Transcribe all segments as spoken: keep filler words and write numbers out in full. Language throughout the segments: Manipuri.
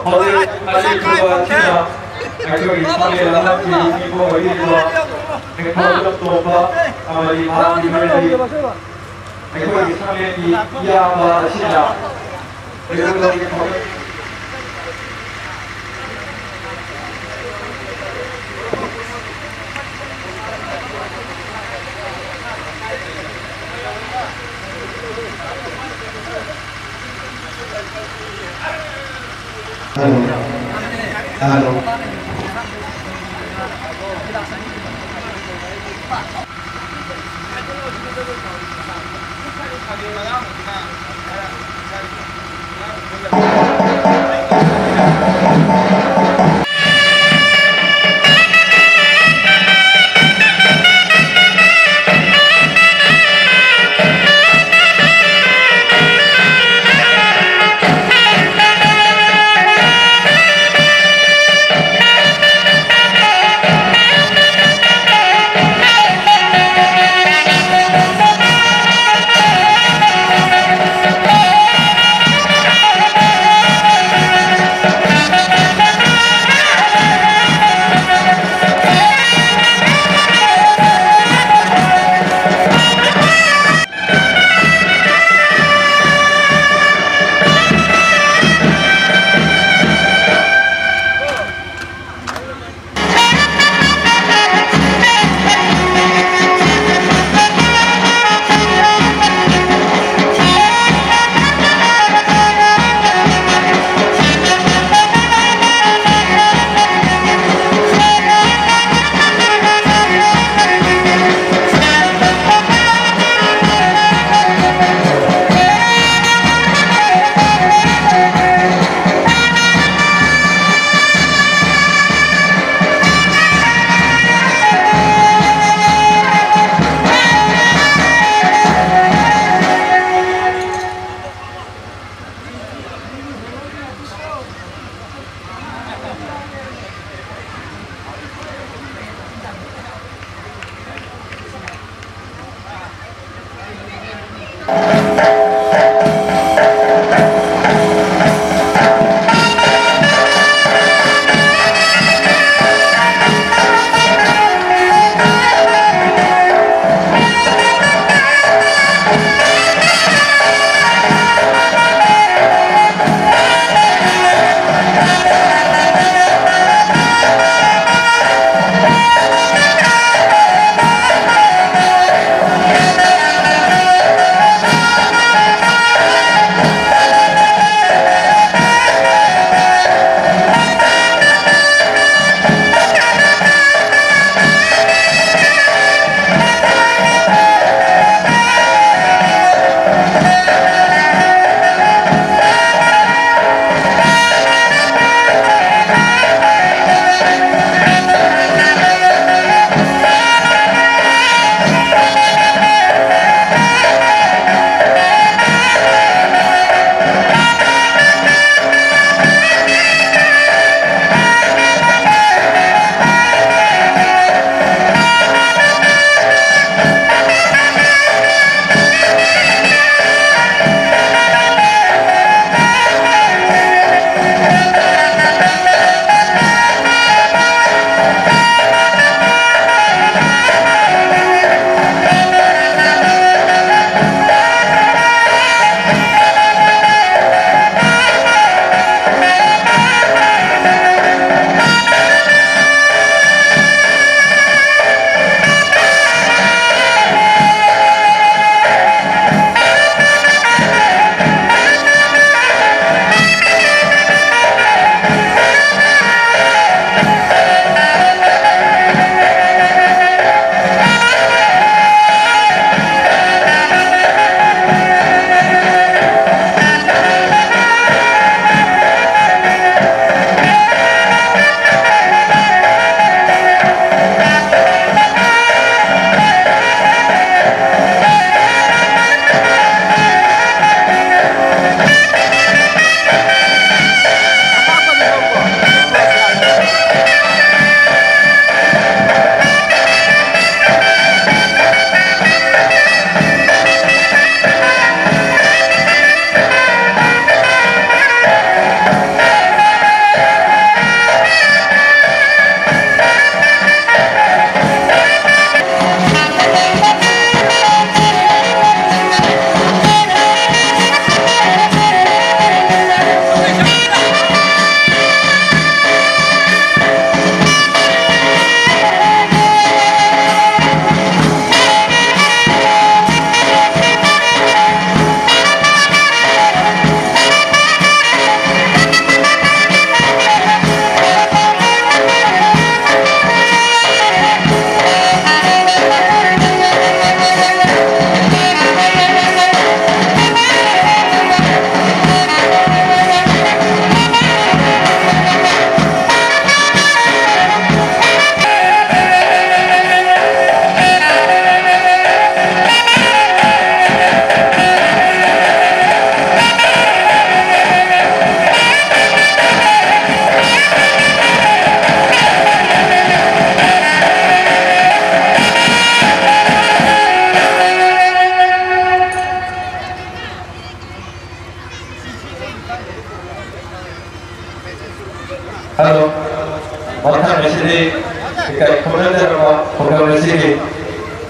ꯍꯧꯖꯤꯛ ꯑꯅꯤꯁꯨꯕ ꯑꯁꯤꯅ ꯑꯩꯈꯣꯏꯒꯤ ꯁꯥꯃꯦꯜ ꯑꯍꯟꯒꯤ ꯏꯕꯨꯡ ꯑꯣꯏꯔꯤꯕ ꯅꯤꯡꯊꯧ ꯏꯔꯝꯇꯣꯝꯕ ꯑꯃꯗꯤ ꯃꯍꯥꯛꯀꯤ ꯃꯔꯤ ꯑꯩꯈꯣꯏꯒꯤ ꯁꯥꯃꯦꯜꯒꯤ ꯏꯌꯥꯝꯕ ꯑꯁꯤꯅ ꯂꯩꯔꯝꯂꯕꯗꯤ ꯐꯒꯅꯤ꯫ Hello. Hello.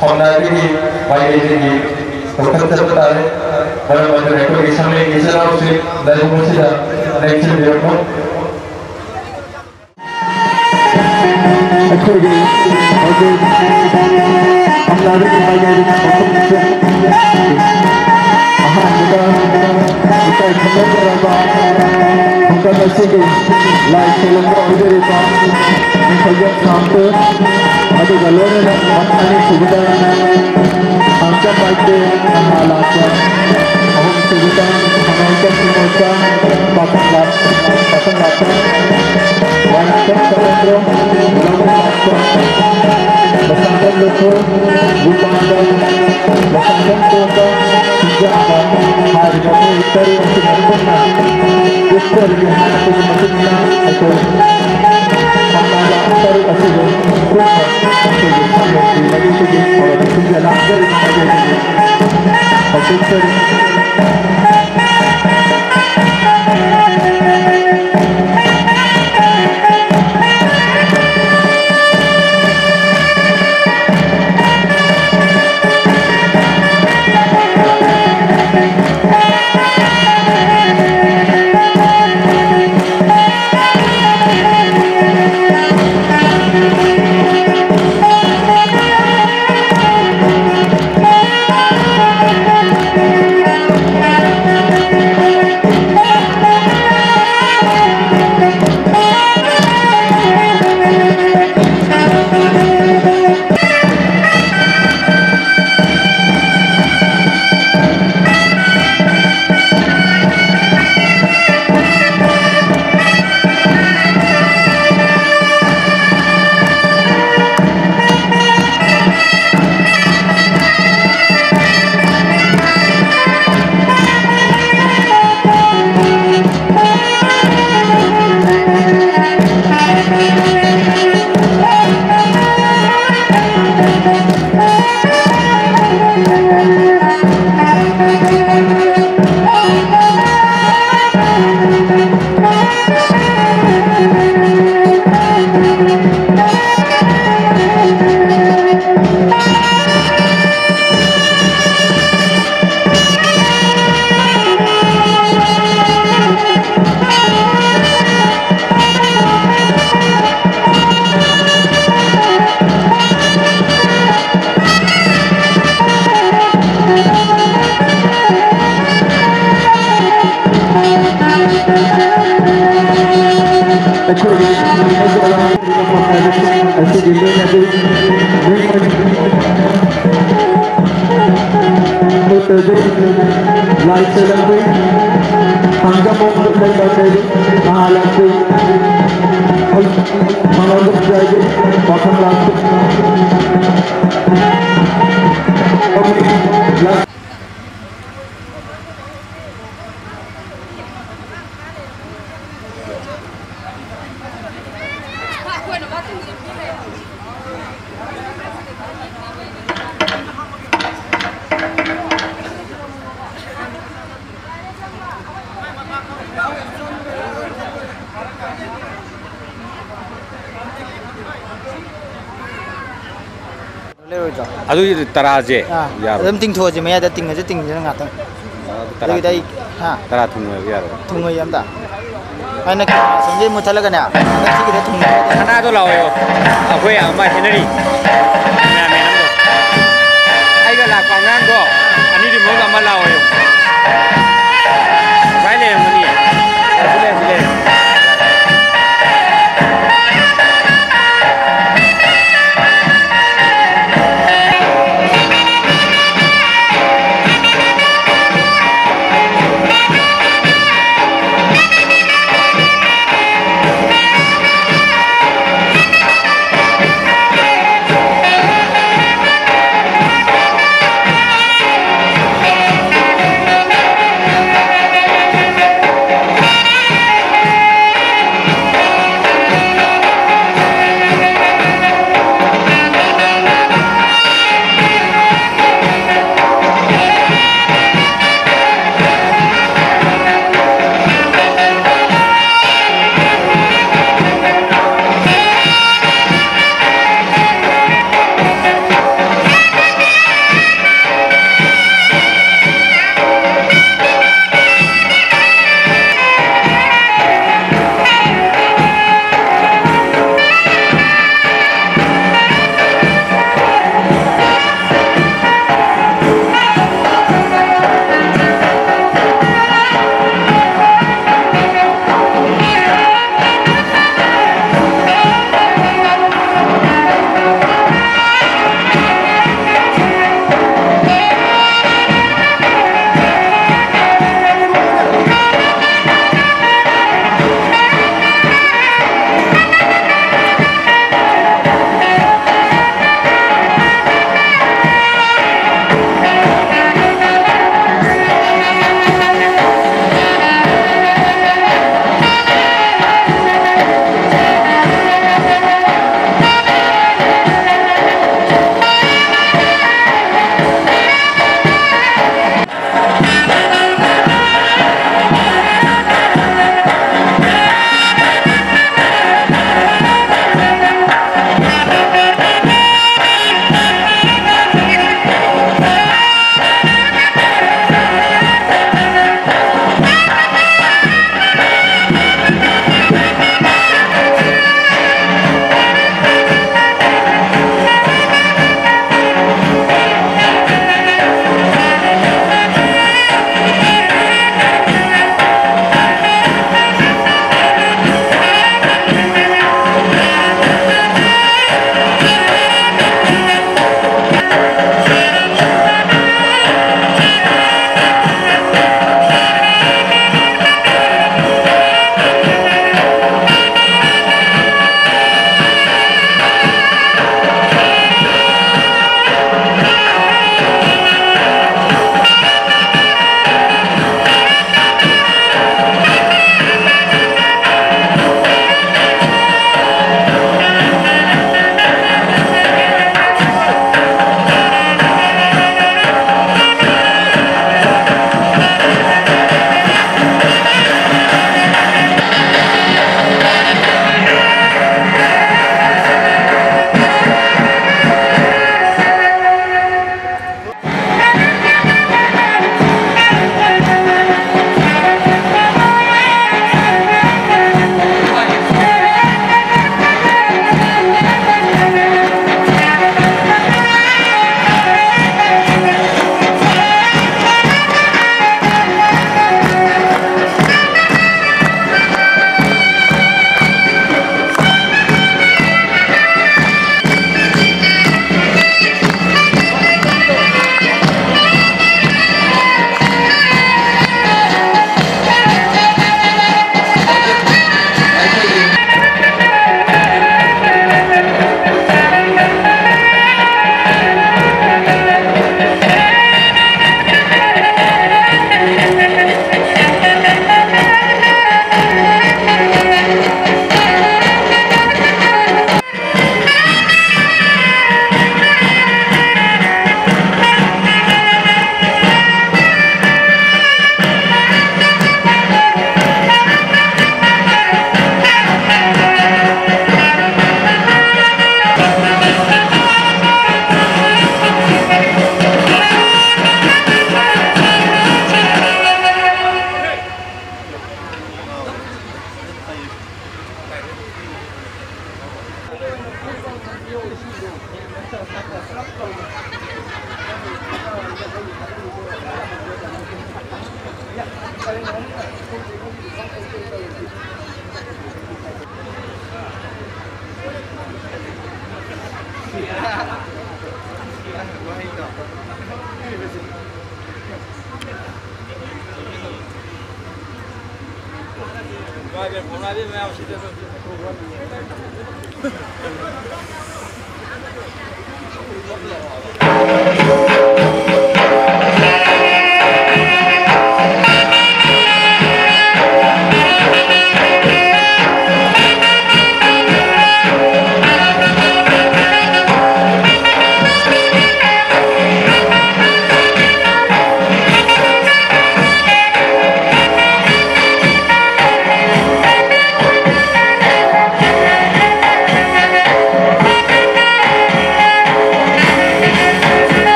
ꯄꯝꯅꯥꯗꯒꯤ ꯃꯥꯏꯀꯩꯗꯒꯤ ꯂꯧꯈꯠꯆꯕ ꯇꯥꯔꯦ꯫ ꯃꯔꯝ ꯑꯗꯨꯅ ꯑꯩꯈꯣꯏꯒꯤ ꯁꯪꯂꯦꯟꯒꯤ ꯏꯆꯤꯜ ꯏꯅꯥꯎꯁꯤꯡ ꯂꯥꯏꯕꯨꯡ ꯑꯁꯤꯗ ꯂꯦꯡꯁꯤꯟꯕꯤꯔꯛꯎ꯫ ꯑꯩꯈꯣꯏꯒꯤ ꯍꯧꯖꯤꯛ ꯄꯝꯅꯥꯗꯒꯤ ꯃꯥꯏꯀꯩꯗꯒꯤ ꯂꯧꯈꯠꯆꯕ ꯑꯍꯥꯟꯕꯗ ꯏꯀꯥꯏ ꯈꯨꯝꯅꯖꯔꯕ ꯈꯨꯡꯒꯪ ꯑꯁꯤꯒꯤ ꯂꯥꯏ ꯈꯨꯔꯨꯝꯕ ꯑꯣꯏꯖꯔꯤꯕ ꯅꯤꯡꯊꯧꯖꯝ ꯁꯥꯝꯇꯣꯟ, ꯑꯗꯨꯒ ꯂꯣꯏꯅꯅ ꯑꯅꯤꯁꯨꯕꯗ ꯈꯥꯡꯆꯝ ꯃꯥꯏꯀꯩ ꯅꯍꯥ ꯂꯥꯛꯄ, ꯑꯍꯨꯝꯁꯨꯕꯗ ꯈꯥꯡꯉꯩꯀꯝ ꯏꯃꯣꯏꯆꯥ, ꯄꯥꯈꯪ ꯂꯥꯛ-, ꯄꯥꯈꯪ ꯂꯥꯛꯄ, ꯋꯥꯏꯔꯥꯡꯊꯦꯝ ꯁꯔꯦꯟꯗ꯭ꯔꯣ, ꯂꯧꯃꯩ ꯂꯥꯛꯄ, ꯂꯩꯁꯥꯡꯊꯦꯝ ꯂꯨꯈꯨ, ꯒꯨꯄꯥꯟꯗ, ꯂꯩꯁꯥꯡꯊꯦꯝ ꯇꯣꯝꯕ, ꯁꯤꯡꯖꯥꯕ ꯍꯥꯏꯔꯤꯕ ꯃꯤ ꯇꯔꯨꯛ ꯑꯁꯤꯅ ꯄꯨꯟꯅ ꯎꯠꯆꯔꯤꯕ ꯍꯥꯏꯕꯗꯨꯒꯤ ꯃꯇꯨꯡ ꯏꯟꯅ ꯑꯩꯈꯣꯏ ꯄꯝꯅꯥ ꯂꯥꯛꯄ ꯇꯔꯨꯛ ꯑꯁꯤꯕꯨ ꯄꯨꯟꯅ ꯑꯩꯈꯣꯏꯒꯤ ꯁꯪꯂꯦꯟꯒꯤ ꯃꯥꯏꯀꯩꯗꯒꯤ ꯊꯧꯔꯝ ꯑꯁꯤꯗ ꯂꯥꯛꯆꯔꯤꯕ ꯃꯥꯏꯀꯩꯗꯒꯤ ꯐꯣꯡꯗꯣꯛꯆꯔꯤ꯫ ꯂꯥꯏ ꯆꯦꯜꯂꯛꯄꯤ, ꯊꯥꯡꯖꯝ ꯂꯩꯕꯥꯛ ꯂꯩꯔꯤ, ꯅꯍꯥ ꯂꯥꯛꯄꯤ, ꯃꯉꯣꯟꯗ ꯄꯤꯖꯒꯦ, ꯄꯥꯈꯪ ꯂꯥꯛꯄꯤ꯫ ꯂꯩꯔꯣꯏꯗ꯭ꯔꯣ? ꯑꯗꯨꯒꯤ ꯇꯔꯥꯁꯦ ꯑꯥ, ꯌꯥꯔꯣꯏ꯫ ꯑꯗꯨꯝ ꯇꯤꯡꯊꯣꯛꯑꯁꯤ, ꯃꯌꯥꯏꯗ ꯇꯤꯡꯉꯁꯨ ꯇꯤꯡꯁꯤꯅ ꯉꯥꯛꯇꯪ꯫ ꯑꯗꯨ ꯇꯔꯥ ꯑꯗꯨꯒꯤꯗꯤ ꯑꯩ, ꯊꯨꯡ-, ꯍꯥ? ꯇꯔꯥ ꯊꯨꯡꯉꯣꯏꯕ ꯌꯥꯔꯣꯏ꯫ ꯊꯨꯡꯉꯣꯏ ꯑꯝꯇ꯫ ꯑꯩꯅ ꯁꯣꯝꯗꯩ ꯃꯨꯠꯊꯠꯂꯒꯅꯦ, ꯁꯤꯒꯤꯗ ꯊꯨꯡꯉꯣꯏ꯫ ꯁꯅꯥꯗꯣ ꯂꯥꯛꯑꯣ, ꯑꯩꯈꯣꯏ ꯑꯃ ꯍꯦꯅꯔꯤ꯫ ꯃꯌꯥꯝ ꯃꯌꯥꯝꯗꯣ꯫ ꯑꯩꯒ ꯂꯥꯛꯄ ꯑꯉꯥꯡꯗꯣ, ꯑꯅꯤꯗꯨ ꯃꯅꯨꯡꯗ ꯑꯃ ꯂꯥꯛꯑꯣ꯫ ꯁ꯭ꯋꯥꯏ ꯂꯩꯔꯝꯒꯅꯤ꯫ ꯁꯤ ꯂꯩꯔꯦ, ꯁꯤ ꯂꯩꯔꯦ꯫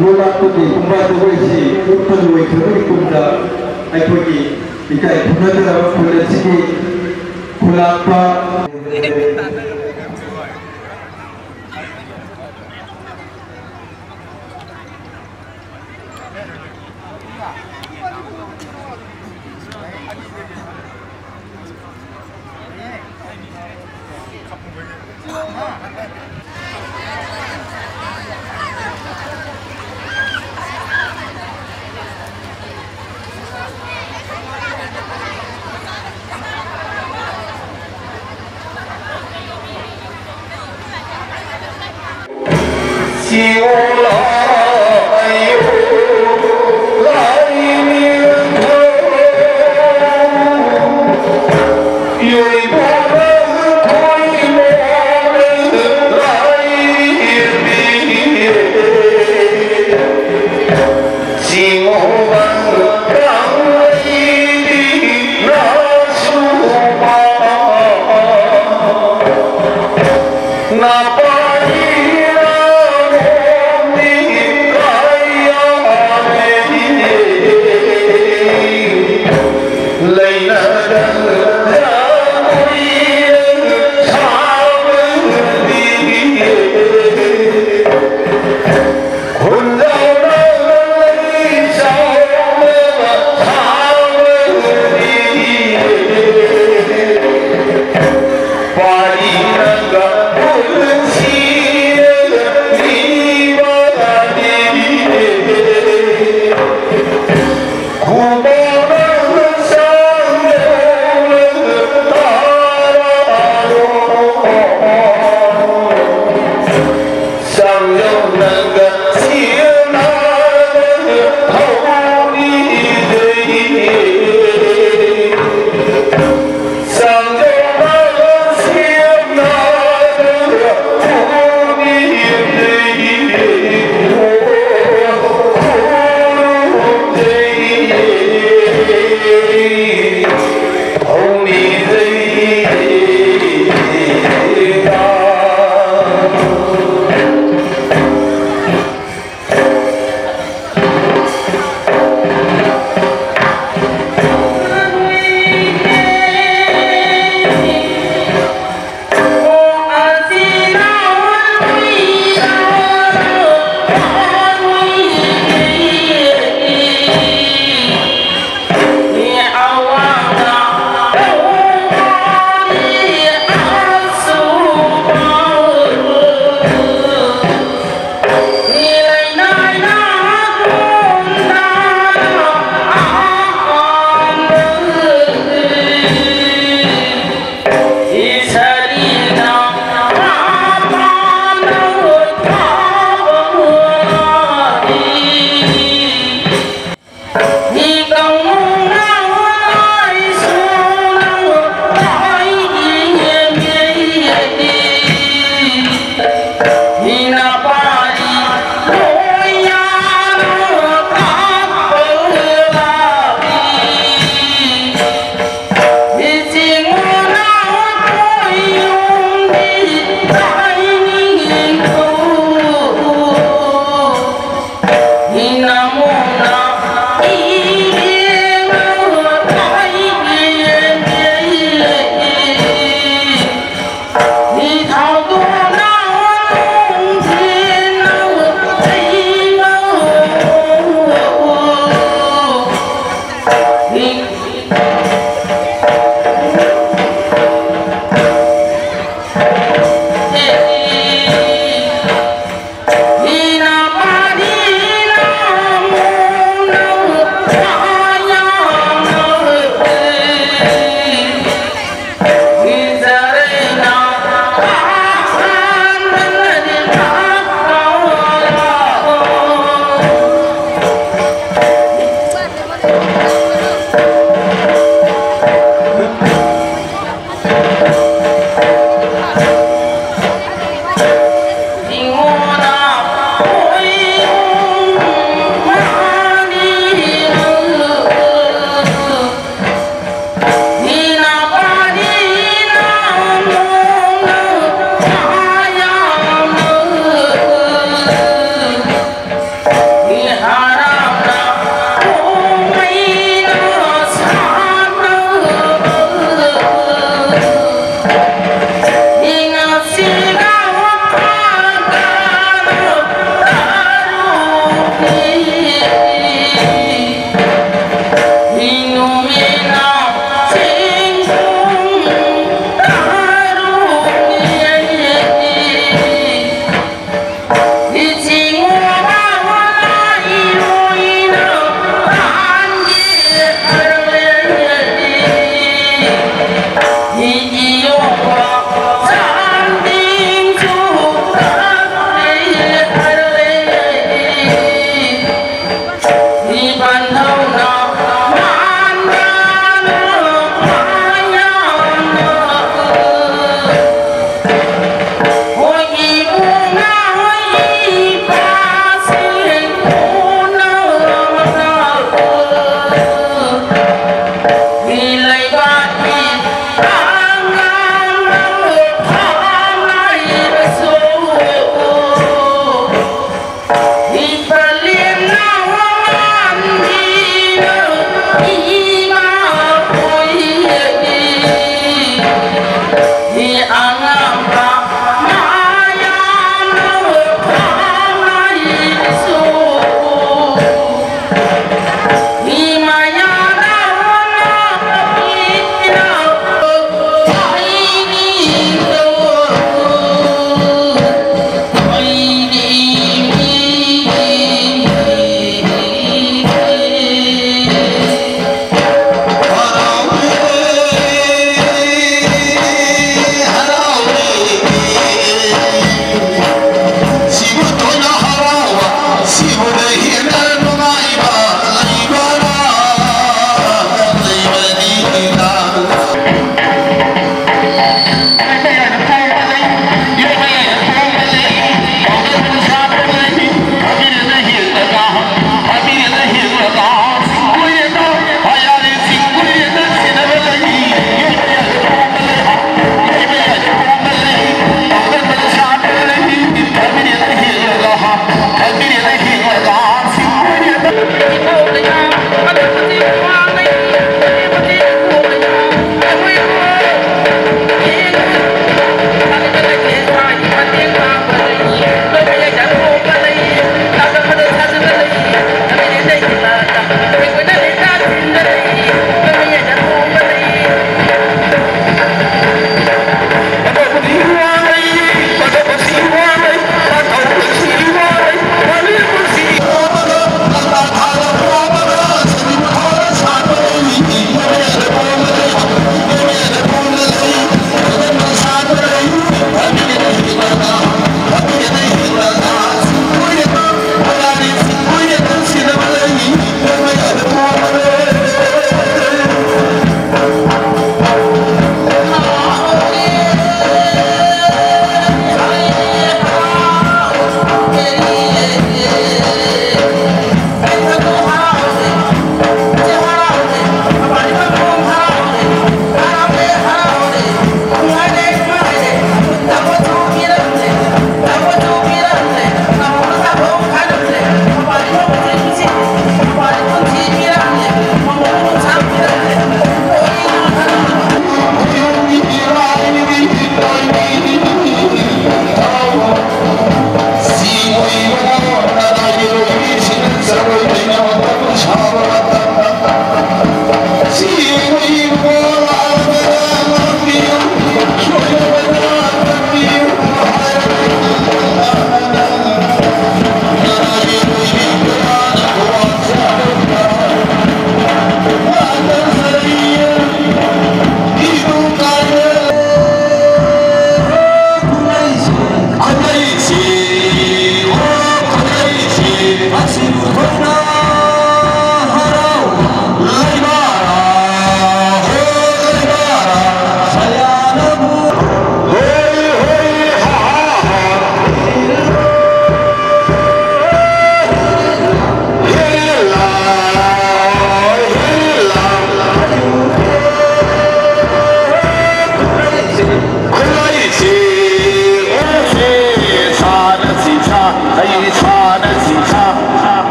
ꯂꯣꯂꯥꯛꯄꯒꯤ ꯄꯨꯡꯕꯥ ꯖꯒꯣꯏꯁꯤ ꯎꯠꯄ ꯂꯣꯏꯈ꯭ꯔꯕꯒꯤ ꯇꯨꯡꯗ ꯑꯩꯈꯣꯏꯒꯤ ꯏꯀꯥꯏ ꯈꯨꯝꯅꯗ꯭ꯔꯕ ꯈꯨꯜ ꯑꯁꯤꯒꯤ ꯈꯨꯂꯥꯛꯄ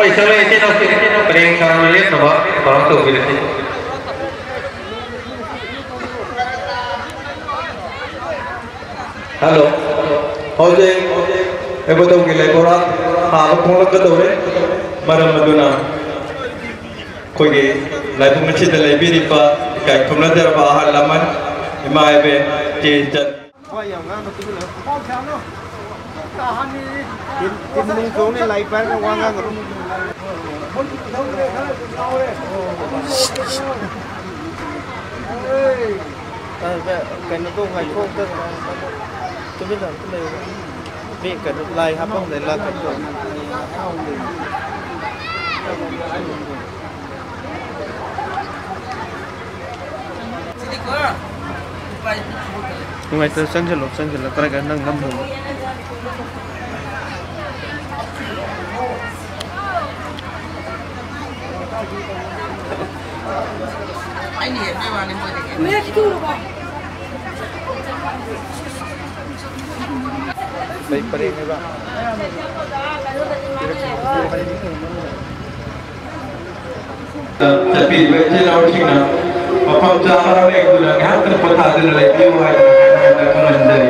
ꯏꯆꯤꯟ ꯏꯅꯥꯎꯁꯤꯡ ꯄꯔꯦꯡ ꯁꯥꯅ ꯂꯦꯞꯅꯕ ꯊꯧꯔꯥꯡ ꯇꯧꯕꯤꯔꯁꯤ꯫ ꯍꯜꯂꯣ꯫ ꯍꯧꯖꯤꯛ ꯑꯩꯈꯣꯏ ꯇꯧꯒꯤ ꯂꯩꯕꯣꯔꯥ ꯊꯥꯕ ꯐꯣꯡꯂꯛꯀꯗꯧꯔꯦ꯫ ꯃꯔꯝ ꯑꯗꯨꯅ ꯑꯩꯈꯣꯏꯒꯤ ꯂꯥꯏꯕꯨꯡ ꯑꯁꯤꯗ ꯂꯩꯕꯤꯔꯤꯕ ꯏꯀꯥꯏ ꯈꯨꯝꯅꯖꯔꯕ ꯑꯍꯜ ꯂꯃꯟ, ꯏꯃꯥ ꯏꯕꯦꯟ, ꯏꯆꯦ ꯏꯆꯟ, ꯋꯥ ꯌꯥꯝ ꯉꯥꯡꯒꯅꯨ, ꯇꯨꯃꯤꯟ ꯂꯩꯌꯨ꯫ ꯇꯤꯟ, ꯇꯤꯟ ꯅꯨꯡ ꯆꯣꯡꯅꯤ, ꯂꯥꯏ ꯄꯥꯏꯔꯒ ꯋꯥ ꯉꯥꯡꯒꯅꯨ꯫ ꯀꯩꯅꯣ ꯇꯧ, ꯉꯥꯏꯈꯣ ꯑꯝꯇ꯫ ꯇꯨꯃꯤꯟꯅ ꯑꯝꯇ ꯂꯩꯌꯨ꯫ ꯃꯤ ꯀꯩꯅꯣ ꯂꯥꯏ ꯍꯥꯞꯄꯝꯗꯥꯏ ꯂꯥꯛꯀꯅꯤ꯫ ꯅꯨꯡꯉꯥꯏꯇ, ꯆꯪꯁꯤꯜꯂꯣ, ꯆꯪꯁꯤꯜꯂꯣ, ꯀꯔꯥꯏ ꯀꯔꯥꯏ ꯅꯪ ꯅꯝꯃꯣ꯫ ꯂꯩ ꯄꯔꯦꯡꯅꯦꯕ꯫ ꯆꯠꯄꯤꯔꯤꯕ ꯏꯆꯤꯜ ꯏꯅꯥꯎꯁꯤꯡꯅ ꯃꯐꯝ ꯆꯥꯅ ꯂꯦꯡꯗꯨꯅ ꯉꯥꯏꯍꯥꯛꯇꯪ ꯄꯣꯊꯥꯗꯨꯅ ꯂꯩꯕꯤꯌꯨ ꯍꯥꯏꯗꯨꯅ ꯈꯪꯍꯟꯖꯔꯤ꯫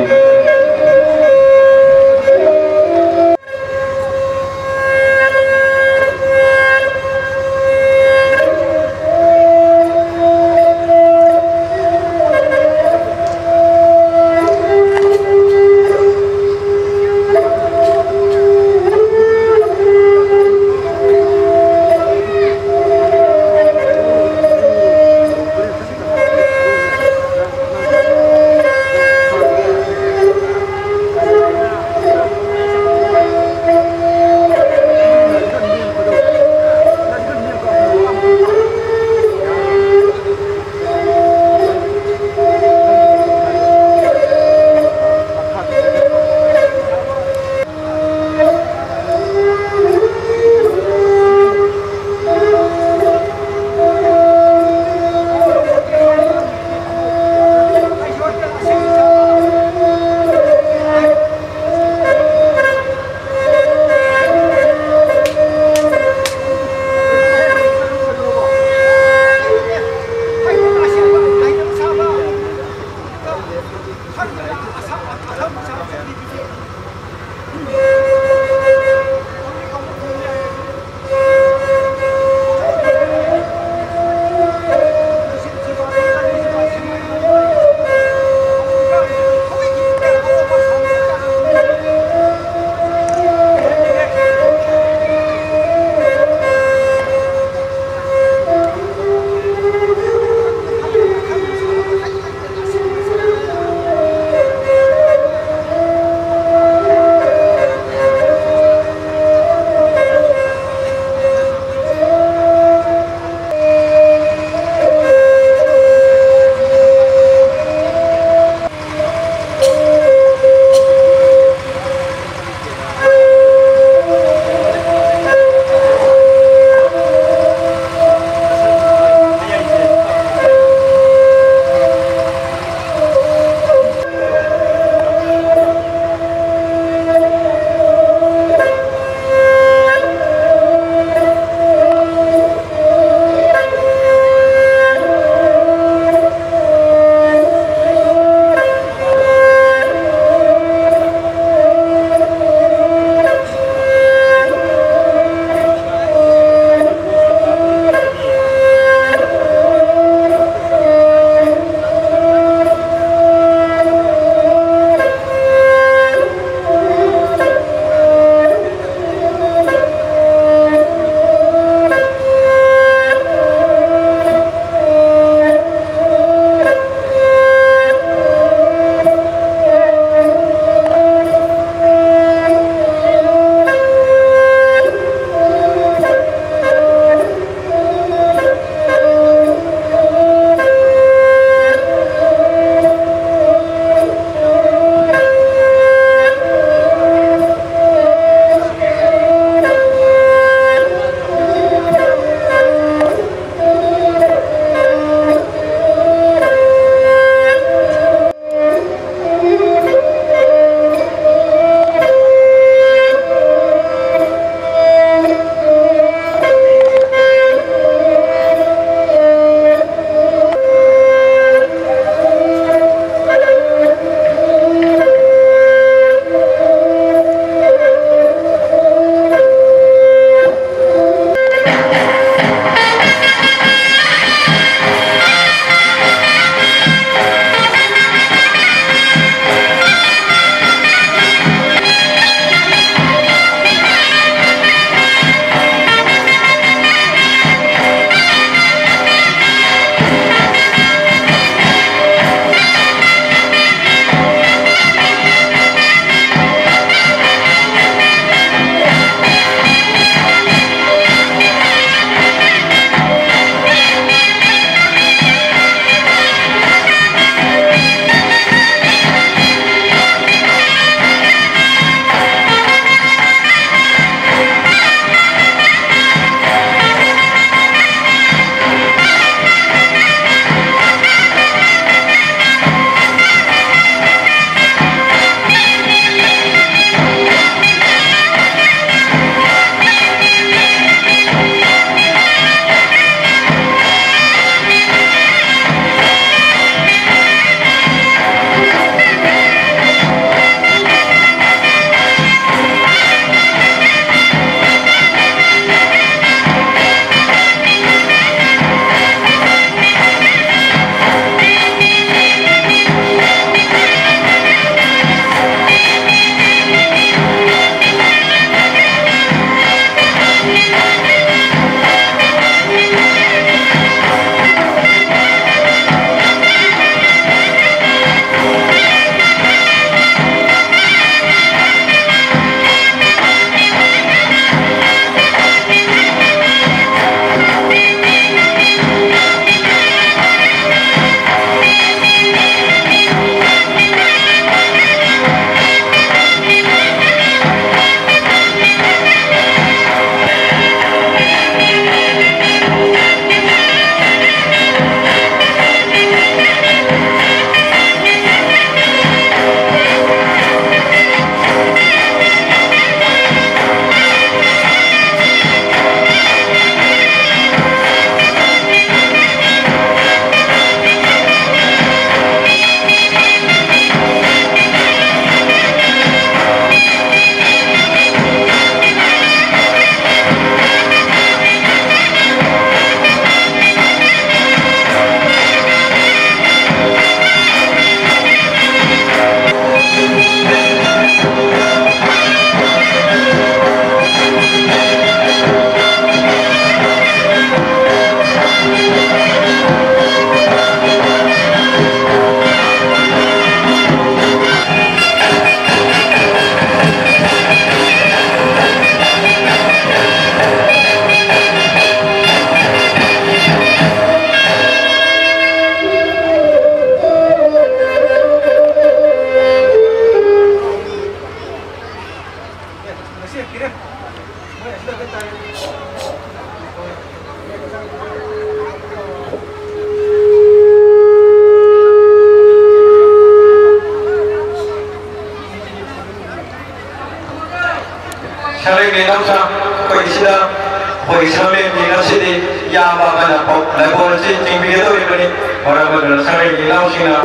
ꯁꯪꯂꯦꯟꯒꯤ ꯏꯅꯥꯎꯁꯥ, ꯑꯩꯈꯣꯏꯒꯤ ꯁꯤꯗ ꯑꯩꯈꯣꯏꯒꯤ ꯁꯪꯂꯦꯟꯒꯤ ꯉꯁꯤꯗꯤ ꯏꯌꯥꯝꯕ ꯑꯃꯅ ꯂꯥꯏꯕꯧ ꯑꯁꯤ ꯆꯤꯡꯕꯤꯒꯗꯧꯔꯤꯕꯅꯤ꯫ ꯃꯔꯝ ꯑꯗꯨꯅ ꯁꯪꯂꯦꯟꯒꯤ ꯏꯅꯥꯎꯁꯤꯡꯅ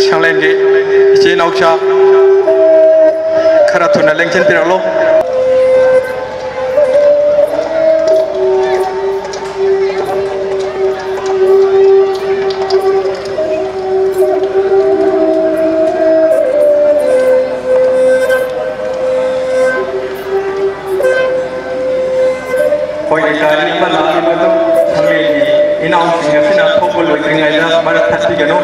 ꯁꯪꯂꯦꯟꯒꯤ ꯏꯆꯦ ꯏꯅꯥꯎꯁꯥ ꯈꯔ ꯊꯨꯅ ꯂꯦꯡꯁꯤꯟꯕꯤꯔꯛꯂꯣ꯫ ꯑꯩꯈꯣꯏꯒꯤ ꯒꯥꯔꯤ ꯑꯃ ꯂꯥꯛꯂꯤꯕꯗꯨ ꯁꯪꯂꯦꯟꯒꯤ ꯏꯅꯥꯎꯁꯤꯡ ꯑꯁꯤꯅ ꯊꯣꯛꯄ ꯂꯣꯏꯗ꯭ꯔꯤꯉꯩꯗ ꯃꯔꯛ ꯊꯠꯄꯤꯒꯅꯨ꯫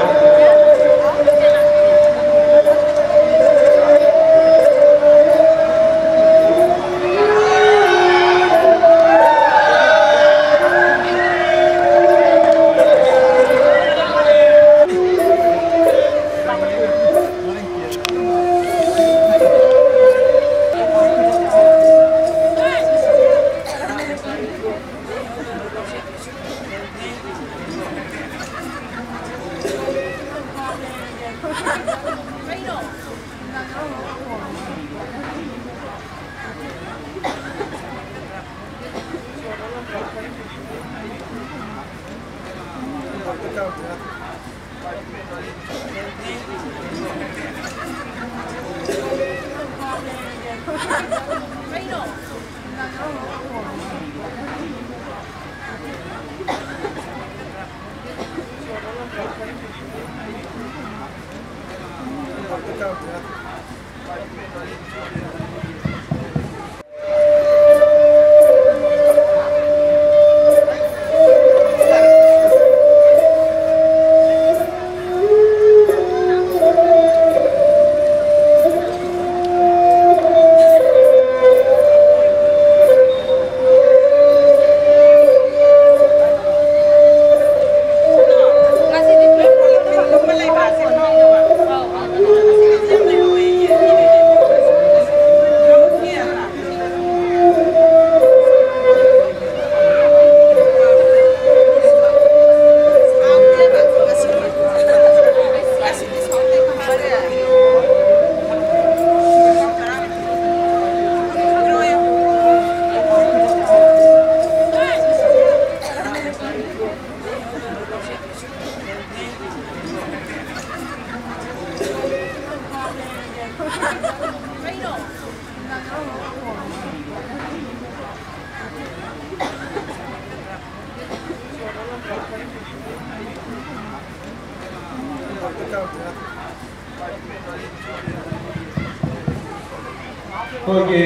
ꯑꯩꯈꯣꯏꯒꯤ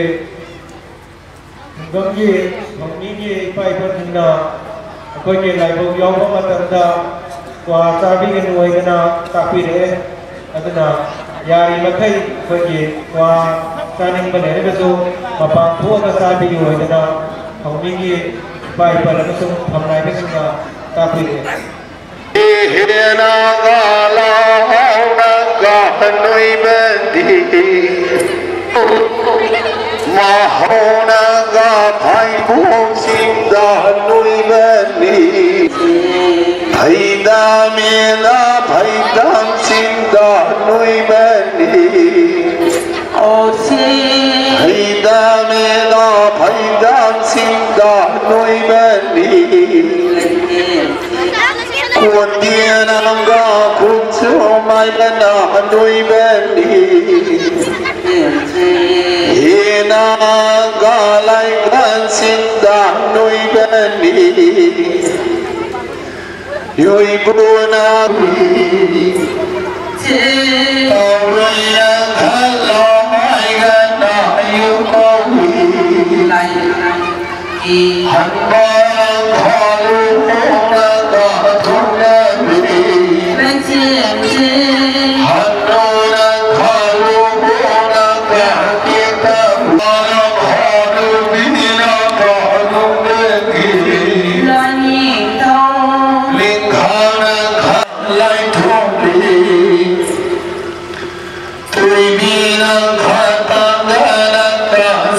ꯈꯨꯡꯒꯪꯒꯤ ꯈꯨꯡꯒꯪꯒꯤ ꯏꯄꯥ ꯏꯄꯨꯁꯤꯡꯅ ꯑꯩꯈꯣꯏꯒꯤ ꯂꯥꯏꯕꯛ ꯌꯥꯎꯕ ꯃꯇꯝꯗ ꯀ꯭ꯋꯥ ꯆꯥꯕꯤꯒꯅꯨ ꯍꯥꯏꯗꯅ ꯇꯥꯛꯄꯤꯔꯛꯑꯦ꯫ ꯑꯗꯨꯅ ꯌꯥꯔꯤꯃꯈꯩ ꯑꯩꯈꯣꯏꯒꯤ ꯀ꯭ꯋꯥ ꯆꯥꯅꯤꯡꯕ ꯂꯩꯔꯒꯁꯨ ꯃꯄꯥꯟ ꯊꯣꯛꯑꯒ ꯆꯥꯕꯤꯌꯨ ꯍꯥꯏꯗꯅ ꯈꯨꯡꯒꯪꯒꯤ ꯏꯄꯥ ꯏꯄꯥ ꯑꯃꯁꯨꯡ ꯐꯝꯅꯥꯏꯕꯁꯤꯡꯅ ꯇꯥꯛꯄꯤꯔꯛꯑꯦ꯫ ꯏꯍꯦꯅꯒ ꯂꯥꯎꯅꯒ ꯅꯣꯏꯕꯗꯤ, ꯃꯍꯧꯅꯒ ꯐꯩꯕꯣꯛꯁꯤꯡꯗ ꯅꯣꯏꯕꯅꯤ꯫ ꯐꯩꯗꯥꯃꯦꯅ ꯐꯩꯗꯥꯝꯁꯤꯡꯗ ꯅꯣꯏꯕꯅꯤ꯫ ꯐꯩꯗꯥꯃꯦꯅ ꯐꯩꯗꯥꯝꯁꯤꯡꯗ ꯅꯣꯏꯕꯅꯤ꯫ ꯀꯣꯟꯗꯦꯅꯒ ꯈꯨꯟꯁꯨ ꯃꯥꯏꯕꯅ ꯅꯣꯏꯕꯅꯤ꯫ ꯍꯦꯅꯒ ꯂꯥꯏꯒꯟꯁꯤꯡꯗ ꯅꯣꯏꯕꯅꯤ꯫ ꯌꯣꯏꯕꯨꯅ ꯇꯧꯔꯣꯏꯅ ꯈꯜꯂꯣ ꯍꯥꯏꯒꯅ ꯌꯨꯝ ꯀꯧꯏ꯫ ꯍꯟꯕ ꯈꯥꯂꯨ ꯍꯣꯡꯅꯒ ꯊꯣꯡꯅꯕꯤ꯫ ꯍꯟꯅꯨꯅ ꯈꯥꯂꯨ ꯍꯣꯡꯅꯒ ꯀꯦꯇꯕ ꯈꯥꯂꯨ ꯕꯤꯅ ꯈꯥꯂꯨ ꯕꯦꯒꯤ꯫ ꯂꯥꯏꯅꯤꯡꯊꯧ ꯂꯤꯡꯈꯥꯅ ꯈꯥ ꯂꯥꯏꯊꯣꯛꯄꯤ꯫ ꯇꯣꯏꯕꯤꯅ ꯈꯥꯇꯪꯗꯅ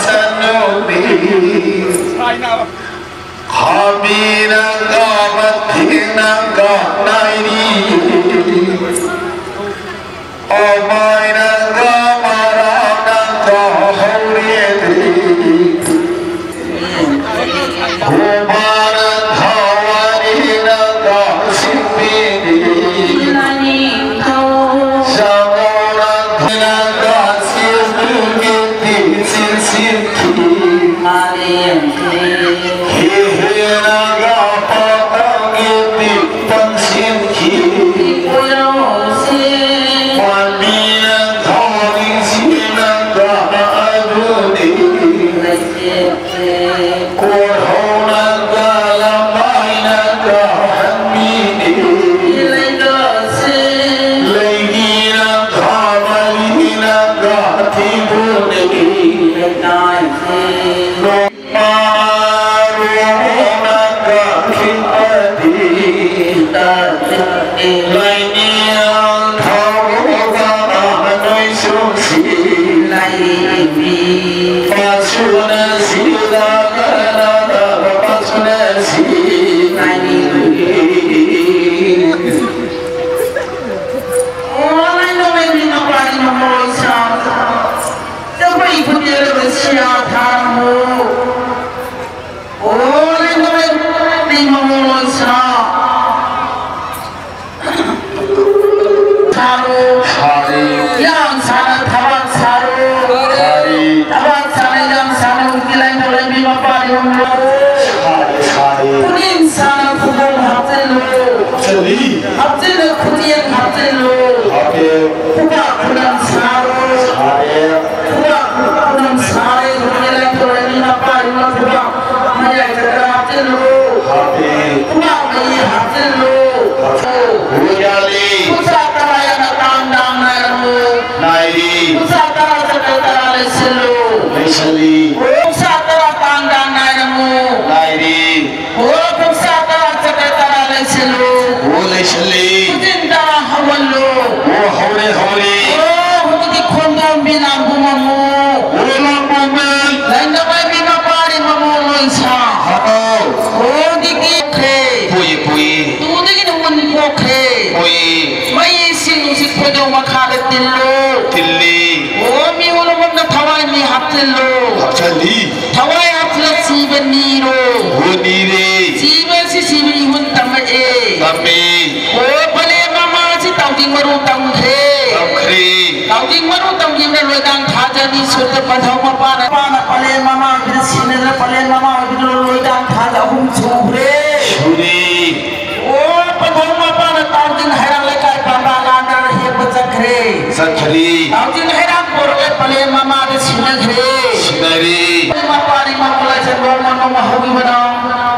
ꯁꯟꯌꯣꯛꯄꯤ꯫ ꯈꯥꯕꯤꯅ ꯀꯥ ꯃꯊꯦꯡꯅ ꯀꯥ ꯅꯥꯏꯔꯤ꯫ ꯑꯣꯃꯥꯏꯅ ꯀꯥ ꯃꯔꯥꯅ ꯀꯥ ꯍꯧꯔꯦꯗꯤ꯫ ꯈꯨꯕꯥꯅ ꯊꯋꯥꯔꯤꯅꯒ ꯁꯤꯟꯕꯤꯔꯤ꯫ ꯁꯥꯃꯣꯅ ꯊꯤꯅꯒ ꯁꯤꯟꯕꯤꯔꯤ꯫ ꯁꯤꯟꯈꯤ꯫ ꯍꯦ ꯍꯦꯅꯒ ꯄꯥꯇꯪꯒꯤ ꯄꯤꯛꯇꯪ ꯁꯤꯟꯈꯤ꯫ ꯁꯥꯔꯣ꯫ ꯁꯥꯔꯤ꯫ ꯌꯥꯝ ꯁꯥꯅ ꯊꯕꯛ ꯁꯥꯔꯣ꯫ ꯁꯥꯔꯤ꯫ ꯊꯕꯛ ꯁꯥꯅ ꯌꯥꯝ ꯁꯥꯅ ꯎꯇꯤ ꯂꯥꯏ ꯇꯧꯔꯦ ꯃꯤ ꯃꯄꯥ ꯌꯣꯟꯂꯣ꯫ ꯁꯥꯔꯤ, ꯁꯥꯔꯤ꯫ ꯈꯨꯅꯤꯡ ꯁꯥꯅ ꯈꯨꯕꯣꯝ ꯍꯥꯞꯆꯤꯜꯂꯣ꯫ ꯍꯥꯞꯆꯤꯜꯂꯤ꯫ ꯍꯥꯞꯆꯤꯜꯂ ꯈꯨꯠꯌꯦꯡ ꯍꯥꯞꯆꯤꯜꯂꯣ꯫ ꯍꯥꯞꯄꯦ꯫ ꯈꯨꯕꯥꯛ ꯈꯨꯅꯝ ꯁꯥꯔꯣ꯫ ꯁꯥꯔꯦ꯫ ꯈꯨꯕꯥꯛ ꯈꯨꯅꯝ ꯁꯥꯔꯦ꯫ ꯎꯇꯤ ꯂꯥꯏ ꯇꯧꯔꯦ ꯃꯤ ꯃꯄꯥ ꯌꯣꯟꯂꯣ ꯈꯨꯕꯥꯛ꯫ ꯃꯌꯥꯏ ꯆꯠꯇꯅ ꯍꯥꯞꯆꯤꯜꯂꯨ꯫ ꯍꯥꯞꯄꯤ꯫ ꯈꯨꯕꯥꯛ ꯃꯌꯤ ꯍꯥꯞꯆꯤꯜꯂꯨ꯫ ꯍꯥꯞꯆꯤꯜꯂꯨ꯫ ꯌꯥꯜꯂꯤ꯫ ꯈꯨꯠꯁꯥ ꯇꯔꯥ ꯌꯥꯝꯅ ꯇꯥꯡ ꯇꯥꯡ ꯅꯥꯏꯔꯝꯃꯨ꯫ ꯅꯥꯏꯔꯤ꯫ ꯈꯨꯠꯁꯥ ꯇꯔꯥ ꯆꯠꯄ ꯇꯔꯥ ꯂꯩꯁꯤꯜꯂꯨ꯫ ꯂꯩꯁꯤꯜꯂꯤ꯫ ꯈꯨꯠꯁꯥ ꯇꯔꯥ ꯇꯥꯡ ꯇꯥꯡ ꯅꯥꯏꯔꯝꯃꯨ꯫ ꯅꯥꯏꯔꯤ꯫ ꯑꯣ, ꯈꯨꯠꯁꯥ ꯇꯔꯥ ꯆꯠꯄ ꯇꯔꯥ ꯂꯩꯁꯤꯜꯂꯨ꯫ ꯑꯣ, ꯂꯩꯁꯤꯜꯂꯤ꯫ ꯈꯨꯖꯤꯟ ꯇꯔꯥ ꯍꯧꯍꯜꯂꯨ꯫ ꯑꯣ, ꯍꯧꯔꯦ, ꯍꯧꯔꯦ꯫ ꯑꯣ, ꯍꯧꯖꯤꯛꯇꯤ ꯈꯣꯡꯗꯣꯝꯕꯤ ꯂꯥꯡꯕꯨ ꯃꯃꯨ꯫ ꯑꯣ, ꯂꯥꯡꯕꯨ ꯃꯃꯨ꯫ ꯂꯥꯏꯅꯤꯡꯊꯧ ꯃꯥꯏꯕꯤ ꯃꯄꯥꯔꯤ ꯃꯃꯨ ꯂꯣꯏꯁꯥ꯫ ꯍꯥꯎ꯫ ꯑꯣ, ꯍꯧꯖꯤꯛꯇꯤ ꯈ꯭ꯔꯦ꯫ ꯄꯨꯏ, ꯄꯨꯏ꯫ ꯇꯨꯗꯒꯤꯅ ꯎꯟ ꯄꯣꯛꯈ꯭ꯔꯦ꯫ ꯄꯨꯏ꯫ ꯃꯩ ꯏꯁꯤꯡ ꯅꯨꯡꯁꯤꯠ ꯈꯣꯏꯗꯧ ꯃꯈꯥꯗ ꯇꯤꯜꯂꯨ꯫ ꯇꯤꯜꯂꯤ꯫ ꯑꯣ, ꯃꯤ ꯎꯂꯨꯃꯛꯅ ꯊꯋꯥꯏ ꯃꯤ ꯍꯥꯞꯆꯤꯜꯂꯨ꯫ ꯍꯥꯞꯆꯤꯜꯂꯤ꯫ ꯊꯋꯥꯏ ꯍꯥꯞꯆꯤꯜꯂ ꯁꯤꯕ ꯅꯤꯔꯣ꯫ ꯑꯣ, ꯅꯤꯔꯦ꯫ ꯁꯤꯕ ꯑꯁꯤ ꯁꯤꯕ ꯏꯍꯨꯟ ꯇꯝꯃꯛꯑꯦ꯫ ꯇꯝꯃꯤ꯫ ꯑꯣ, ꯄꯂꯦꯝ ꯃꯃꯥ ꯑꯁꯤ ꯇꯥꯎꯖꯤꯡ ꯃꯔꯨ ꯇꯝꯈ꯭ꯔꯦ꯫ ꯇꯝꯈ꯭ꯔꯦ꯫ ꯇꯥꯎꯖꯤꯡ ꯃꯔꯨ ꯇꯝꯈꯤꯕꯅ ꯂꯣꯏꯗꯥꯡ ꯊꯥꯖ ꯑꯅꯤ ꯁꯨꯔꯦ꯫ ꯄꯟꯊꯧ ꯃꯄꯥꯅ, ꯃꯄꯥꯅ ꯄꯂꯦꯝ ꯃꯃꯥ ꯑꯣꯏꯕꯗ ꯁꯤꯅꯗꯅ ꯄꯂꯦꯝ ꯃꯃꯥ ꯑꯣꯏꯕꯗꯨꯅ ꯂꯣꯏꯗꯥꯡ ꯊꯥꯖ ꯑꯍꯨꯝ ꯁꯨꯈ꯭ꯔꯦ꯫ ꯁꯨꯔꯦ꯫ ꯑꯣ, ꯄꯟꯊꯧ ꯃꯄꯥꯅ ꯇꯥꯎꯖꯤꯡ ꯍꯩꯔꯥꯡ ꯂꯩꯀꯥꯏ ꯄꯥꯝꯕ ꯂꯥꯟꯗꯅ ꯍꯦꯛꯄ ꯆꯠꯈ꯭ꯔꯦ꯫ ꯆꯠꯈ꯭ꯔꯦ꯫ ꯇꯥꯎꯖꯤꯡ ꯍꯩꯔꯥꯡ ꯄꯣꯔꯛꯑꯦ, ꯄꯂꯦꯝ ꯃꯃꯥꯗ ꯁꯤꯟꯅꯈ꯭ꯔꯦ꯫ ꯁꯤꯟꯅꯔꯦ꯫ ꯃꯄꯥꯅꯤ ꯃꯄꯨ ꯂꯥꯏꯁꯪ ꯅꯣꯡꯃ ꯅꯣꯡꯃ ꯍꯧꯈꯤꯕꯅ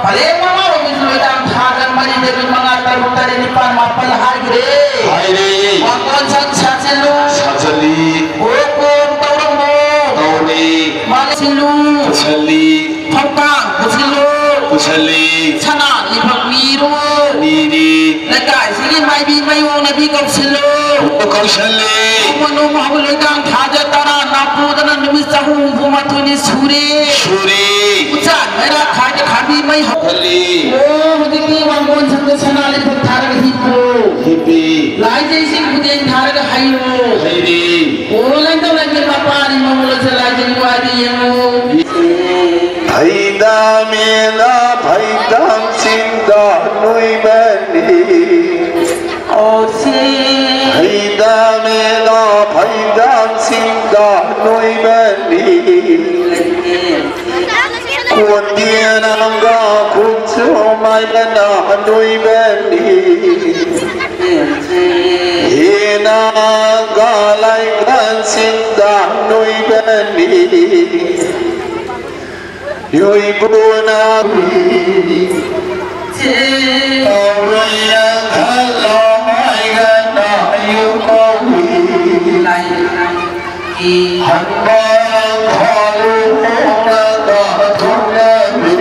ꯄꯂꯦꯝ ꯃꯃꯥ ꯑꯣꯏꯕꯁꯨ ꯂꯣꯏꯗꯥꯡ ꯊꯥꯗ ꯃꯔꯤꯗꯒꯤ ꯃꯉꯥ, ꯇꯔꯨꯛ, ꯇꯔꯦꯠ, ꯅꯤꯄꯥꯜ, ꯃꯥꯄꯜ ꯍꯥꯏꯈ꯭ꯔꯦ꯫ ꯍꯥꯏꯔꯦ꯫ ꯋꯥꯡꯒꯣꯟ ꯁꯪ ꯁꯥꯖꯤꯜꯂꯨ꯫ ꯁꯥꯖꯤꯜꯂꯤ꯫ ꯑꯣ, ꯀꯣꯝ ꯇꯧꯔꯝꯃꯣ꯫ ꯇꯧꯔꯤ꯫ ꯃꯥ ꯁꯤꯜꯂꯨ꯫ ꯄꯨꯁꯤꯜꯂꯤ꯫ ꯐꯝꯀꯥꯡ ꯄꯨꯁꯤꯜꯂꯨ꯫ ꯄꯨꯁꯤꯜꯂꯤ꯫ ꯁꯅꯥ ꯂꯤꯛꯐꯝ ꯅꯤꯔꯨ꯫ ꯅꯤꯔꯤ꯫ ꯂꯥꯏꯕꯤ ꯃꯥꯏꯑꯣꯟꯅꯕꯤ ꯀꯧꯁꯤꯜꯂꯨ꯫ ꯀꯧꯁꯜꯂꯤ꯫ ꯅꯣꯡꯃ ꯅꯣꯡꯃ ꯍꯧꯒꯠꯂꯛꯏꯀꯥꯟ ꯊꯥꯖ ꯇꯔꯥ ꯅꯥꯄꯨꯗꯅ ꯅꯨꯃꯤꯠ ꯆꯍꯨꯝ ꯍꯨꯝꯐꯨ ꯃꯥꯊꯣꯏꯅꯤ ꯁꯨꯔꯦ꯫ ꯁꯨꯔꯦ꯫ ꯎꯆꯥꯟ ꯃꯩꯔꯥ ꯊꯥꯏꯗ ꯈꯥꯕꯤ ꯃꯩ ꯍꯧ-, ꯍꯜꯂꯤ꯫ ꯑꯣ, ꯍꯧꯖꯤꯛꯇꯤ ꯋꯥꯡꯒꯣꯟ ꯁꯪꯗ ꯁꯅꯥ ꯂꯩꯕꯥꯛ ꯊꯥꯔꯒ ꯍꯤꯞꯄꯨ꯫ ꯍꯤꯞꯄꯤ꯫ ꯂꯥꯏꯖ ꯏꯁꯤꯡ ꯈꯨꯗꯦꯡ ꯊꯥꯔꯒ ꯍꯩꯌꯨ꯫ ꯍꯩꯔꯤ꯫ ꯑꯣ, ꯂꯥꯏꯅꯤꯡꯊꯧ ꯂꯥꯏꯖ ꯃꯄꯥꯅꯤ ꯃꯉꯣꯟꯗ ꯂꯥꯏꯖ ꯋꯥꯗꯤ ꯌꯦꯡꯉꯨ꯫ ꯐꯩꯗꯥꯃꯦꯅ ꯐꯩꯗꯥꯝ ꯆꯤꯡꯗ ꯅꯣꯏꯕꯅꯤ꯫ ꯑꯣꯁꯤ꯫ ꯐꯩꯗꯥꯃꯦꯅ ꯐꯩꯗꯥꯝ ꯆꯤꯡꯗ ꯅꯣꯏꯕꯅꯤ꯫ ꯀꯣꯟꯗꯦꯅꯒ ꯈꯨꯠꯁꯨ ꯃꯥꯏꯕꯅ ꯅꯣꯏꯕꯅꯤ꯫ ꯍꯦꯅꯒ ꯂꯥꯏꯒꯟ ꯆꯤꯡꯗ ꯅꯣꯏꯕꯅꯤ꯫ ꯌꯣꯏꯕꯨꯅ ꯇꯧꯔꯣꯏꯅ ꯈꯜꯂꯣ ꯃꯥꯏꯒꯅ ꯌꯨꯀꯧꯏ꯫ ꯍꯟꯕ ꯈꯥꯂꯨ ꯍꯣꯡꯅ ꯊꯣꯛꯂꯕꯤ꯫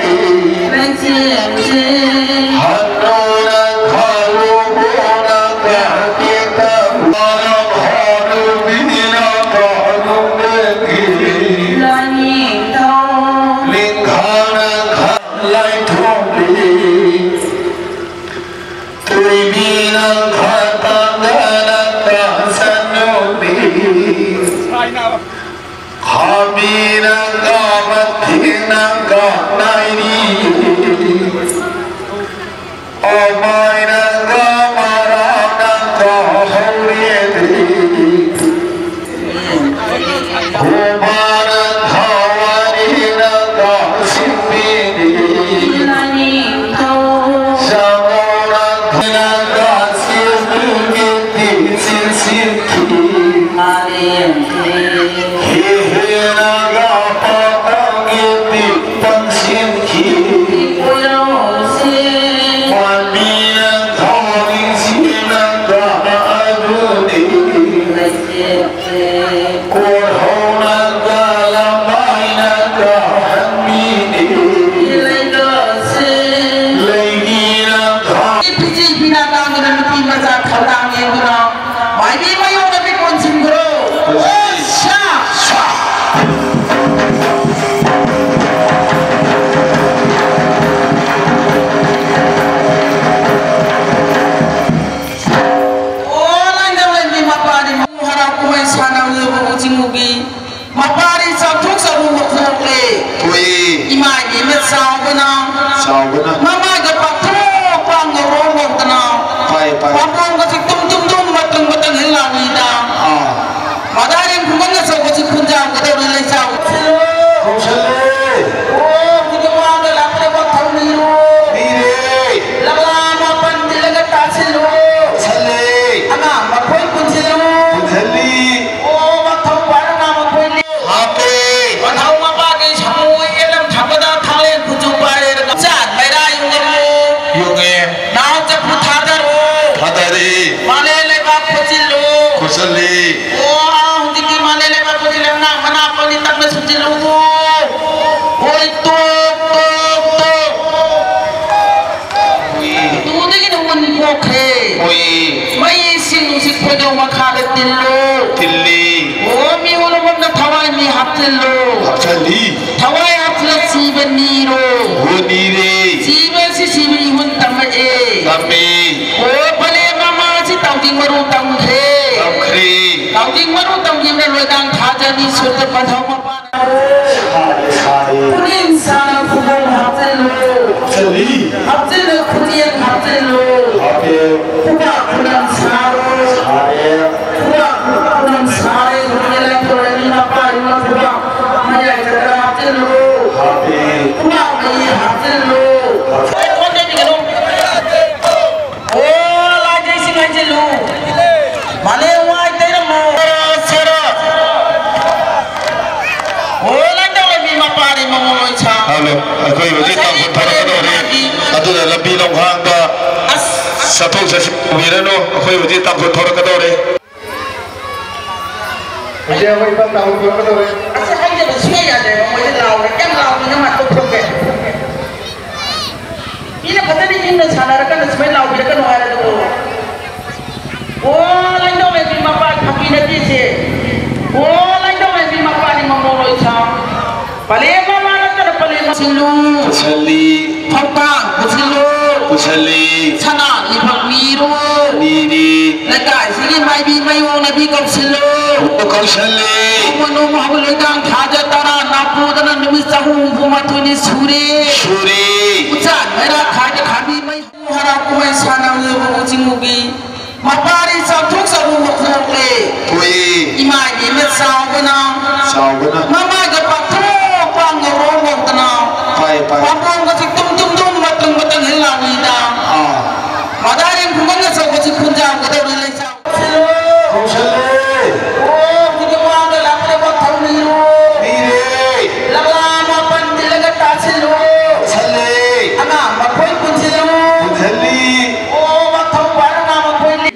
ꯍꯟꯅꯨꯅ ꯈꯥꯂꯨ ꯍꯣꯡꯅ ꯀꯥꯈꯤꯗ ꯃꯔꯝ ꯍꯥꯂꯨ ꯃꯤꯅ ꯀꯥꯂꯨ ꯂꯦꯡꯈꯤ꯫ ꯅꯤꯡꯊꯧ ꯂꯤꯡꯈꯥꯅ ꯈꯥ ꯂꯥꯏꯊꯣꯛꯂꯤ꯫ ꯇꯣꯏꯕꯤꯅ ꯈꯥ ꯇꯥꯡꯗꯅ ꯀꯥꯁꯟꯅꯨꯃꯤ꯫ ꯈꯥꯕꯤꯅ ꯀꯥ ꯃꯊꯤꯅ ꯀꯥ ꯅꯥꯏꯔꯤ꯫ ꯑꯣꯃꯥꯏꯅꯒ ꯃꯔꯥꯅꯒ ꯍꯧꯔꯦꯗꯤ꯫ ꯍꯣꯃꯥꯅ ꯊꯋꯥꯔꯤꯅꯒ ꯁꯤꯟꯕꯤꯅꯤ꯫ ꯁꯃꯣꯅꯒ ꯁꯤꯟꯕꯤꯒꯤꯗꯤ ꯁꯤꯟꯁꯤꯟꯈꯤ꯫ ꯍꯦ ꯍꯦꯅꯒ ꯄꯥꯇꯪꯒꯤꯗꯤ ꯄꯪꯁꯤꯟꯈꯤ꯫ ꯄꯥꯟꯕꯤꯅ ꯊꯧꯔꯤꯁꯤꯅ ꯀꯥꯅꯗꯨꯅꯤ꯫ ꯀꯣꯔꯍꯧꯅ ꯀꯥꯂꯝꯍꯥꯏꯅ ꯀꯥꯍꯟꯕꯤꯅꯤ꯫ ꯂꯩꯒꯤꯅ ꯊꯥ ꯐꯤꯖꯤ ꯐꯤꯅꯥ ꯇꯥꯡꯗꯅ ꯅꯨꯄꯤ ꯃꯆꯥ ꯃꯇꯥꯡ ꯌꯦꯡꯗꯨꯅ ꯃꯥꯏꯕꯤ ꯃꯌꯣꯡꯗ ꯃꯤꯠ ꯀꯣꯟꯁꯤꯟꯈ꯭ꯔꯣ꯫ ꯁꯥ! ꯁꯥ! ꯑꯣ, ꯂꯥꯏꯅꯤꯡꯊꯧ ꯂꯥꯏꯔꯦꯝꯕꯤ ꯃꯄꯥꯅꯤ, ꯍꯔꯥꯎ ꯀꯨꯝꯍꯩ ꯁꯥꯟꯅꯔꯤꯕ ꯎꯆꯤꯡ ꯎꯒꯤ ꯃꯄꯥꯔꯤ ꯆꯥꯎꯊꯣꯛ ꯆꯥꯎꯕ ꯃꯈꯣꯛꯂꯦ꯫ ꯊꯣꯛꯏ꯫ ꯏꯃꯥ ꯏꯕꯦꯝꯃ ꯆꯥꯎꯕꯅ꯫ ꯆꯥꯎꯕꯅ꯫ ꯃꯃꯥꯏꯒ ꯄꯥꯛꯊꯣꯛ ꯄꯥꯛ ꯉꯧꯔꯣꯛ ꯉꯧꯗꯅ꯫ ꯄꯥꯏ, ꯄꯥꯏ꯫ ꯄꯥꯝꯕꯣꯝꯒꯁꯤ ꯇꯨꯝ ꯇꯨꯝ ꯇꯨꯝ ꯃꯇꯪ ꯃꯇꯪ ꯍꯦꯛ ꯂꯥꯎꯏꯗ꯫ ꯑꯥ꯫ ꯃꯗꯥꯔꯦꯝ ꯈꯨꯡꯒꯪ ꯑꯆꯧꯕꯁꯤ ꯈꯨꯟꯖꯥꯎꯒꯗꯧꯔꯤ ꯂꯩꯆꯥꯎ꯫ ꯀꯧꯁꯜꯂꯦ꯫ ꯑꯣ, ꯍꯧꯖꯤꯛꯀꯤ ꯋꯥꯗ ꯂꯥꯛꯄꯗ ꯋꯥꯊꯧ ꯅꯤꯔꯣ꯫ ꯅꯤꯔꯦ꯫ ꯂꯛꯂꯥ ꯃꯥꯄꯟ ꯇꯤꯜꯂꯒ ꯇꯥꯁꯤꯜꯂꯨ꯫ ꯇꯥꯁꯜꯂꯦ꯫ ꯑꯉꯥꯡ ꯃꯈꯣꯏ ꯄꯨꯟꯁꯤꯜꯂꯨ꯫ ꯄꯨꯟꯁꯤꯜꯂꯤ꯫ ꯑꯣ, ꯃꯊꯧ ꯄꯥꯏꯔꯅ ꯃꯈꯣꯏꯅꯤ꯫ ꯍꯥꯞꯄꯦ꯫ ꯃꯊꯧ ꯃꯄꯥꯒꯤ ꯁꯃꯨ ꯌꯦꯂꯝ ꯊꯝꯕꯗ ꯊꯥꯡꯂꯦꯟ ꯈꯨꯠꯁꯨ ꯄꯥꯏꯔꯦ꯫ ꯆꯥꯠ ꯃꯩꯔꯥ ꯌꯨꯡꯉꯝꯃꯨ꯫ ꯌꯨꯡꯉꯦ꯫ ꯅꯥꯎ ꯆꯐꯨ ꯊꯥꯗꯔꯣ꯫ ꯊꯥꯗꯔꯤ꯫ ꯃꯥꯂꯦ ꯂꯩꯕꯥꯛ ꯈꯨꯠꯆꯤꯜꯂꯨ꯫ ꯈꯨꯠꯆꯜꯂꯤ꯫ ꯑꯣ, ꯍꯧꯖꯤꯛꯇꯤ ꯃꯥꯂꯦ ꯂꯩꯕꯥꯛ ꯈꯨꯠꯆꯤꯜꯂꯦ꯫ ꯅꯥ ꯃꯅꯥ ꯄꯅꯤ ꯇꯞꯅ ꯁꯨꯝꯖꯤꯜꯂꯨ꯫ ꯑꯣꯏ, ꯇꯣꯛ, ꯇꯣꯛ, ꯇꯣꯛ꯫ ꯇꯨꯗꯒꯤꯅ ꯎꯟ ꯄꯣꯛꯈ꯭ꯔꯦ꯫ ꯍꯣꯏ꯫ ꯃꯩ, ꯏꯁꯤꯡ, ꯅꯨꯡꯁꯤꯠ, ꯈꯣꯏꯗꯧ ꯃꯈꯥꯗ ꯇꯤꯜꯂꯨ꯫ ꯇꯤꯜꯂꯤ꯫ ꯑꯣ, ꯃꯤꯑꯣꯟ ꯑꯃꯃꯝꯗ ꯊꯋꯥꯏ ꯃꯤ ꯍꯥꯞꯆꯤꯜꯂꯨ꯫ ꯍꯥꯞꯆꯜꯂꯤ꯫ ꯊꯋꯥꯏ ꯍꯥꯞꯆꯤꯜꯂ ꯁꯤꯕ ꯅꯤꯔꯣ꯫ ꯑꯣ, ꯅꯤꯔꯦ꯫ ꯁꯤꯕ ꯑꯁꯤ ꯁꯤꯕ ꯏꯍꯨꯟ ꯇꯝꯃꯛꯑꯦ꯫ ꯇꯝꯃꯤ꯫ ꯑꯣ, ꯐꯂꯦ ꯃꯃꯥ ꯑꯁꯤ ꯇꯥꯎꯖꯤꯡ ꯃꯔꯨ ꯇꯝꯈ꯭ꯔꯦ꯫ ꯇꯝꯈ꯭ꯔꯦ꯫ ꯇꯥꯎꯖꯤꯡ ꯃꯔꯨ ꯇꯝꯈꯤꯕꯅ ꯂꯣꯏꯗꯥꯡ ꯊꯥꯖꯅꯤ ꯁꯨꯠꯇ ꯄꯟꯊꯧ ꯃꯄꯥꯟ ꯁꯥꯔꯦ, ꯁꯥꯔꯦ꯫ ꯄꯨꯛꯅꯤꯡ ꯁꯥꯅ ꯈꯨꯕꯣꯝ ꯍꯥꯞꯆꯤꯜꯂꯨ꯫ ꯍꯥꯞꯆꯤꯜꯂꯤ꯫ ꯍꯥꯞꯆꯤꯜꯂꯨ, ꯈꯨꯠꯌꯦꯛ ꯍꯥꯞꯆꯤꯜꯂꯨ꯫ ꯍꯥꯞꯄꯦ꯫ ꯈꯨꯕꯥꯛ ꯈꯨꯅꯝ ꯁꯥꯔꯣ꯫ ꯁꯥꯔꯦ꯫ ꯈꯨꯕꯥꯛ ꯈꯨꯅꯝ ꯁꯥꯔꯦ, ꯈꯨꯠꯌꯦꯛ ꯂꯥꯏꯊꯣꯔꯛꯏ, ꯃꯄꯥ ꯏꯃꯥ ꯈꯨꯕꯥꯛ ꯃꯌꯥꯏ ꯆꯠꯇ ꯍꯥꯞꯆꯤꯜꯂꯨ꯫ ꯍꯥꯞꯄꯦ꯫ ꯈꯨꯕꯥꯛ ꯃꯌꯦꯛ ꯍꯥꯞꯆꯤꯜꯂꯨ꯫ ꯍꯥꯞꯄꯦ꯫ ꯑꯣ, ꯂꯥꯏꯖꯩ ꯏꯁꯤꯡ ꯍꯩꯖꯤꯜꯂꯨ꯫ ꯃꯥꯂꯦꯝ ꯋꯥꯏ ꯇꯩꯔꯝꯃꯣ꯫ Sir, sir. ꯑꯣ, ꯂꯥꯏꯅꯤꯡꯊꯧ ꯂꯩꯕꯤ ꯃꯄꯥꯔꯤ ꯃꯃꯣ ꯂꯣꯏꯁꯥ꯫ ꯍꯜꯂꯣ, ꯑꯩꯈꯣꯏ ꯍꯧꯖꯤꯛ ꯇꯥꯡꯈꯨꯜ ꯊꯣꯔꯛꯀꯗꯧꯔꯦ꯫ ꯑꯗꯨꯅ ꯂꯝꯕꯤ ꯂꯝꯈꯥꯡꯗ ꯑꯁ꯫ ꯆꯠꯊꯣꯛ ꯆꯠꯁꯤꯟ ꯇꯧꯕꯤꯔꯅꯨ꯫ ꯑꯩꯈꯣꯏ ꯍꯧꯖꯤꯛ ꯇꯥꯡꯈꯨꯜ ꯊꯣꯔꯛꯀꯗꯧꯔꯦ꯫ ꯍꯧꯖꯤꯛ ꯑꯩꯈꯣꯏ ꯏꯄꯥ ꯇꯥꯡꯈꯨꯜ ꯊꯣꯔꯛꯀꯗꯧꯔꯦ꯫ ꯑꯁ, ꯍꯥꯏꯗꯕ ꯁꯨꯡꯌꯥ ꯌꯥꯗꯦꯕ꯫ ꯃꯣꯏꯗꯤ ꯂꯥꯎꯔꯦ꯫ ꯀꯌꯥꯝ ꯂꯥꯎꯗꯣꯏꯅꯣ? ꯃꯥ ꯇꯣꯛꯊꯣꯛꯀꯦ꯫ ꯃꯤꯅ ꯐꯖꯅ ꯏꯪꯅ ꯁꯥꯟꯅꯔꯀꯥꯟꯗ ꯁꯨꯃꯥꯏꯅ ꯂꯥꯎꯕꯤꯔꯛꯀꯅꯣ ꯍꯥꯏꯔꯗꯨꯕꯨ꯫ ꯄꯨꯁꯤꯜꯂꯨ꯫ ꯄꯨꯁꯜꯂꯤ꯫ ꯐꯧꯀꯥꯡ ꯄꯨꯁꯤꯜꯂꯨ꯫ ꯄꯨꯁꯜꯂꯤ꯫ ꯁꯅꯥ ꯂꯤꯐꯛ ꯅꯤꯔꯨ꯫ ꯅꯤꯔꯤ꯫ ꯂꯩꯀꯥꯏꯁꯤꯒꯤ ꯃꯥꯏꯕꯤ ꯃꯥꯏꯑꯣꯡꯅꯕꯤ ꯀꯧꯁꯤꯜꯂꯨ꯫ ꯀꯧꯁꯜꯂꯤ꯫ ꯅꯣꯡꯃ ꯅꯣꯡꯃ ꯍꯧꯒꯠꯂꯣꯏꯗꯥꯡ ꯊꯥꯖ ꯇꯔꯥ ꯅꯥꯄꯨꯗꯅ ꯅꯨꯃꯤꯠ ꯆꯍꯨꯝ ꯍꯨꯝꯐꯨ ꯃꯥꯊꯣꯏꯅꯤ ꯁꯨꯔꯦ꯫ ꯁꯨꯔꯦ꯫ ꯎꯆꯥꯟ ꯃꯩꯔꯥ ꯊꯥꯏꯗ ꯈꯥꯕꯤ ꯃꯩ ꯍꯔꯥꯎ ꯀꯨꯝꯍꯩ ꯁꯥꯟꯅꯔꯨꯕ ꯎꯆꯤꯡ ꯎꯒꯤ ꯃꯄꯥꯔꯤ ꯆꯥꯎꯊꯣꯛꯆꯕ ꯃꯈꯣꯡꯂꯦ꯫ ꯊꯣꯛꯏ꯫ ꯏꯃꯥ ꯏꯕꯦꯝꯃ ꯆꯥꯎꯕꯅ꯫ ꯆꯥꯎꯕꯅ꯫ ꯃꯃꯥꯏꯒ ꯄꯥꯛꯊꯣꯛꯄ ꯉꯧꯔꯣꯛ ꯉꯧꯗꯅ꯫ ꯄꯥꯏ, ꯄꯥꯏ꯫ ꯄꯥꯝꯕꯣꯝꯒꯁꯤ ꯇꯨꯝ ꯇꯨꯝ ꯇꯨꯝ ꯃꯇꯨꯝ ꯃꯇꯨꯝ ꯍꯦꯛ ꯂꯥꯎꯏꯗ꯫ ꯑꯥ꯫ ꯃꯗꯥꯔꯦꯝ ꯈꯨꯡꯒꯪ ꯑꯆꯧꯕꯁꯤ ꯈꯨꯟꯖꯥꯎꯒꯗꯧꯔꯤ ꯂꯩꯁꯥ꯫ ꯀꯧꯁꯜꯂꯦ꯫ ꯑꯣ, ꯍꯧꯖꯤꯛ ꯃꯃꯥꯡꯗ ꯂꯥꯛꯄꯗ ꯄꯥꯛꯊꯧ ꯅꯤꯔꯨ꯫ ꯅꯤꯔꯦ꯫ ꯂꯛꯂꯥ ꯃꯥꯄꯟ ꯇꯤꯜꯂꯒ ꯇꯥꯁꯤꯜꯂꯨ꯫ ꯇꯥꯁꯜꯂꯦ꯫ ꯑꯉꯥꯡ ꯃꯈꯣꯏ ꯄꯨꯟꯁꯤꯜꯂꯨ꯫ ꯄꯨꯟꯁꯤꯜꯂꯤ꯫ ꯑꯣ, ꯃꯊꯧ ꯄꯥꯔꯒ ꯃꯈꯣꯏ ꯂꯤ-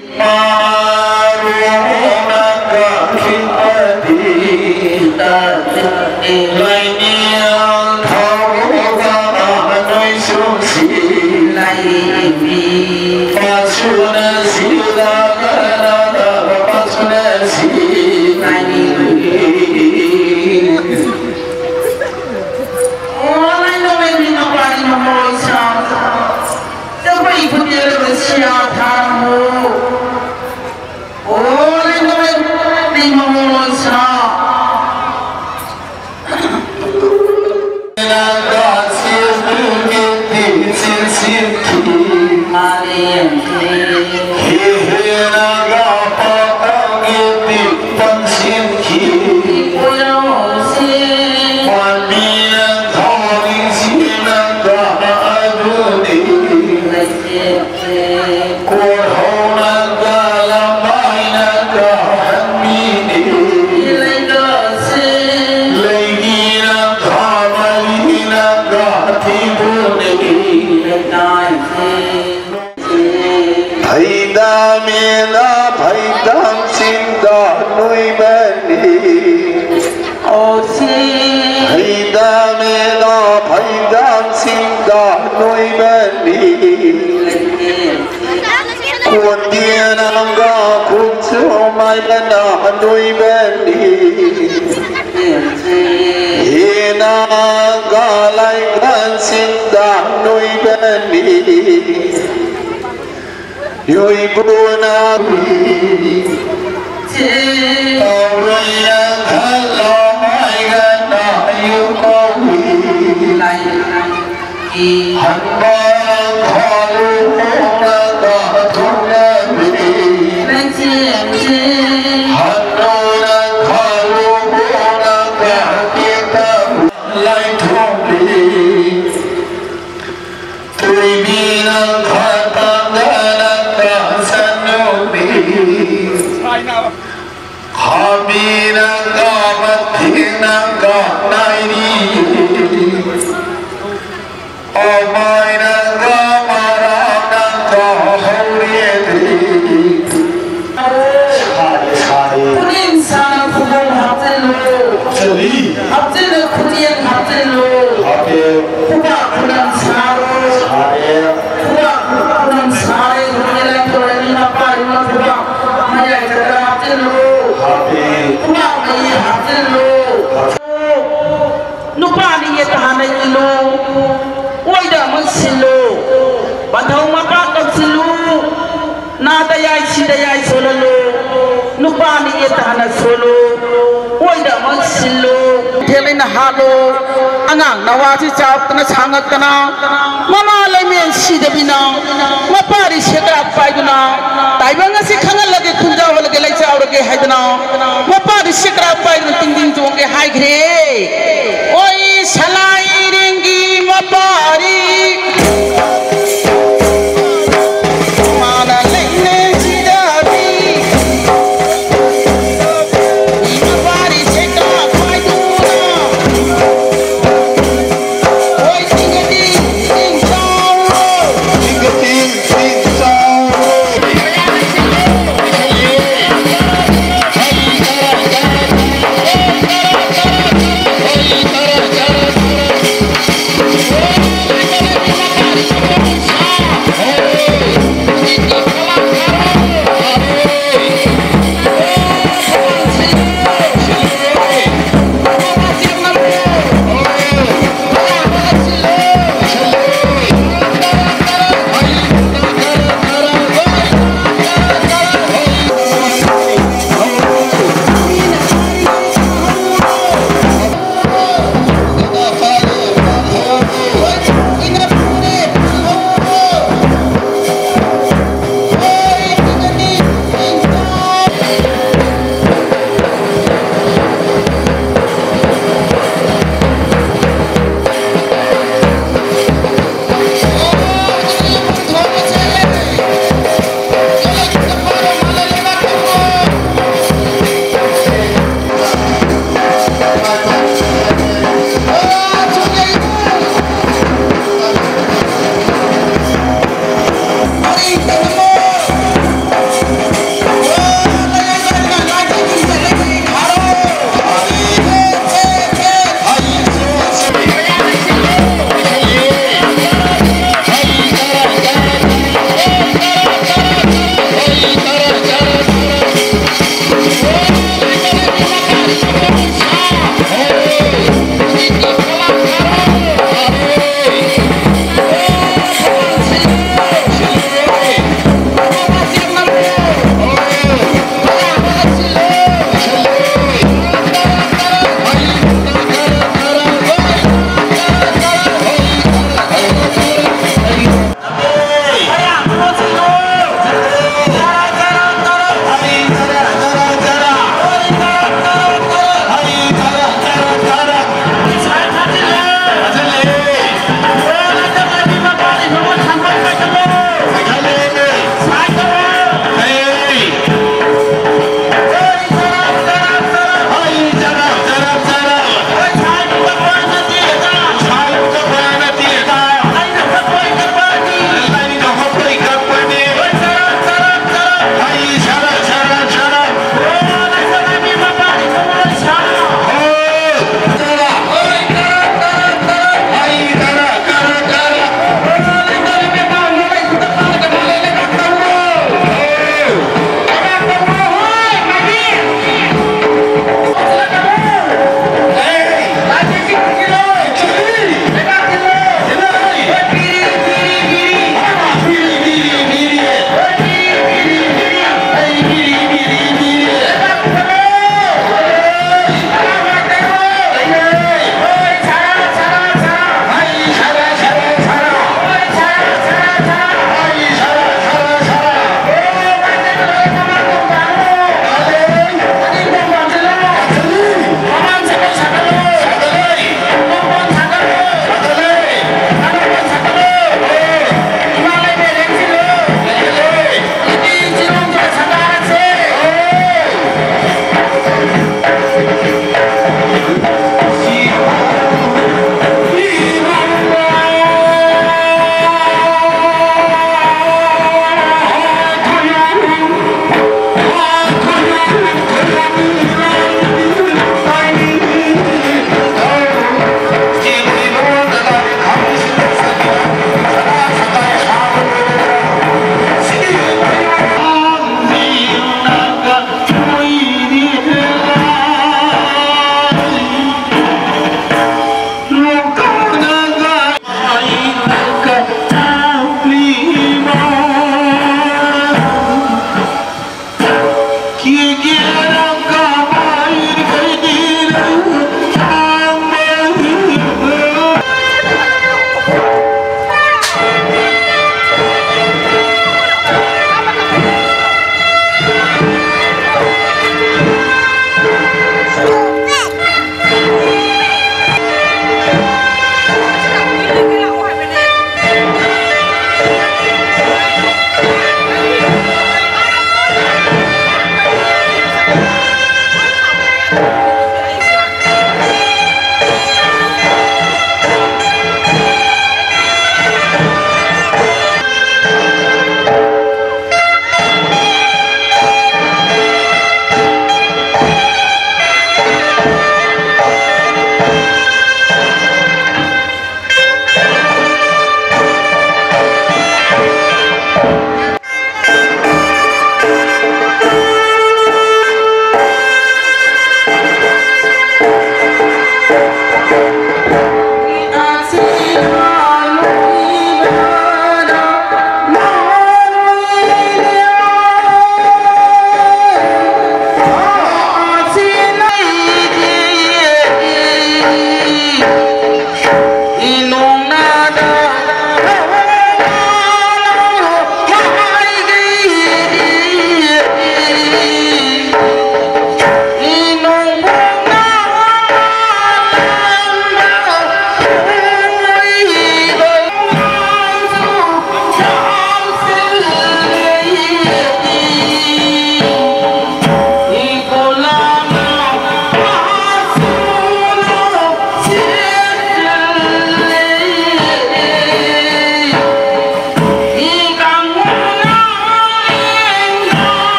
ꯐꯩꯗꯥꯝ ꯃꯦꯂꯥ ꯐꯩꯗꯥꯝ ꯆꯤꯡꯗ ꯅꯣꯏꯕꯅꯤ꯫ ꯐꯩꯗꯥꯝ ꯃꯦꯂꯥ ꯐꯩꯗꯥꯝ ꯆꯤꯡꯗ ꯅꯣꯏꯕꯅꯤ꯫ ꯀꯣꯟꯗꯦꯟ ꯑꯃꯒ ꯈꯣꯡꯖꯣꯝ ꯍꯥꯏꯕꯅ ꯅꯣꯏꯕꯅꯤ꯫ ꯍꯦꯟꯅꯒ ꯂꯥꯏ ꯆꯤꯟꯗꯥ ꯅꯣꯏꯕꯅꯤ꯫ ꯌꯣꯏꯕꯨꯅ ꯇꯧꯔꯣꯏꯅ ꯈꯜꯂꯣ ꯍꯥꯏꯒꯅ ꯌꯨꯝ ꯀꯧꯏ꯫ ꯍꯟꯕ ꯈꯜꯂꯨ ꯍꯣꯡꯂꯒ ꯊꯨꯡꯂꯕꯤ꯫ ꯍꯟꯅꯨꯅ ꯈꯜꯂꯨ ꯍꯣꯡꯂꯒ ꯈꯤꯇꯪ ꯂꯥꯏꯊꯣꯛꯄꯤ꯫ ꯇꯣꯏꯕꯤꯅ ꯈꯇꯪꯗꯅ ꯀꯥꯁꯟꯅꯨꯃꯤ꯫ ꯈꯥꯕꯤꯅ ꯀꯥꯃꯊꯤꯅ ꯀꯥꯅꯥꯏꯔꯤ꯫ ꯑꯃꯥꯏꯅ ꯀꯥꯃꯔꯥꯅ ꯀꯥꯍꯧꯔꯦꯗꯤ꯫ ꯁꯥꯔꯦ, ꯁꯥꯔꯦ꯫ ꯈꯨꯅꯤꯡ ꯁꯥꯅ ꯈꯨꯕꯣꯝ ꯍꯥꯞꯆꯤꯜꯂꯨ꯫ ꯍꯥꯞꯆꯤꯜꯂꯤ꯫ ꯍꯥꯞꯆꯤꯜꯂꯨ, ꯈꯨꯅꯤꯡ ꯍꯥꯞꯆꯤꯜꯂꯨ꯫ ꯍꯥꯞꯄꯦ꯫ ꯈꯨꯕꯥꯛ ꯈꯨꯅꯝ ꯁꯥꯔꯣ꯫ ꯁꯥꯔꯦ꯫ ꯈꯨꯕꯥꯛ ꯈꯨꯅꯝ ꯁꯥꯔꯦ꯫ ꯈꯨꯅꯤꯡ ꯂꯥꯏꯊꯣꯔꯛꯏ ꯃꯄꯥ ꯏꯃꯥ ꯈꯨꯕꯥꯛ ꯃꯌꯥꯏ ꯈꯔ ꯍꯥꯞꯆꯤꯜꯂꯨ꯫ ꯍꯥꯞꯄꯦ꯫ ꯈꯨꯕꯥꯛ ꯃꯌꯤ ꯍꯥꯞꯆꯤꯜꯂꯨ꯫ ꯍꯥꯞ- ꯅꯨꯄꯥꯅ ꯌꯦꯠꯇ ꯍꯥꯟꯅ ꯏꯜꯂꯨ, ꯑꯣꯏꯗ ꯑꯃꯨꯛ ꯁꯤꯜꯂꯨ, ꯄꯟꯊꯧ ꯃꯄꯥ ꯀꯧꯁꯤꯜꯂꯨ, ꯅꯥꯗ ꯌꯥꯏ, ꯁꯤꯗ ꯌꯥꯏ ꯁꯣꯜꯍꯜꯂꯨ, ꯅꯨꯄꯥꯅ ꯌꯦꯠꯇ ꯍꯥꯟꯅ ꯁꯣꯜꯂꯨ, ꯑꯣꯏꯗ ꯑꯃꯨꯛ ꯁꯤꯜꯂꯨ, ꯊꯦꯜ ꯑꯩꯅ ꯍꯥꯠꯂꯨ, ꯑꯉꯥꯡ ꯅꯋꯥꯁꯤ ꯆꯥꯎꯔꯛꯇꯅ ꯁꯥꯡꯉꯛꯇꯅ, ꯃꯃꯥ ꯂꯩꯃꯦꯟ ꯁꯤꯗꯕꯤꯅ, ꯃꯄꯥꯔꯤ ꯁꯦꯀ꯭ꯔꯥꯛ ꯄꯥꯏꯗꯨꯅ, ꯇꯥꯏꯕꯪ ꯑꯁꯤ ꯈꯪꯍꯜꯂꯒꯦ, ꯈꯨꯟꯖꯥꯎꯍꯜꯂꯒꯦ, ꯂꯩꯆꯥꯎꯔꯒꯦ ꯍꯥꯏꯗꯅ, ꯃꯄꯥꯔꯤ ꯁꯦꯀ꯭ꯔꯥꯛ ꯄꯥꯏꯗꯨꯅ ꯇꯤꯡ ꯇꯤꯡ ꯆꯣꯡꯒꯦ ꯍꯥꯏꯈ꯭ꯔꯦ꯫ ꯑꯣꯏ ꯁꯂꯥꯏꯔꯦꯡꯒꯤ ꯃꯄꯥꯔꯤ, ꯃꯥꯅ ꯂꯩꯅꯦ ꯁꯤꯗꯕꯤ, ꯃꯄꯥꯔꯤ ꯁꯦꯀ꯭ꯔꯥꯛ ꯄꯥꯏꯗꯨꯅ꯫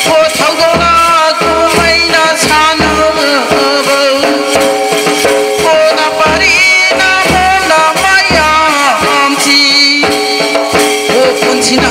ꯀꯣ ꯊꯧꯗꯣꯛꯅ ꯀꯨꯝꯍꯩꯅ ꯁꯥꯟꯅꯕ, ꯀꯣ ꯅꯥꯄꯔꯤ ꯅꯥꯄꯣꯝꯅ ꯃꯌꯥꯝꯁꯤ, ꯀꯣ ꯄꯨꯟꯁꯤꯅ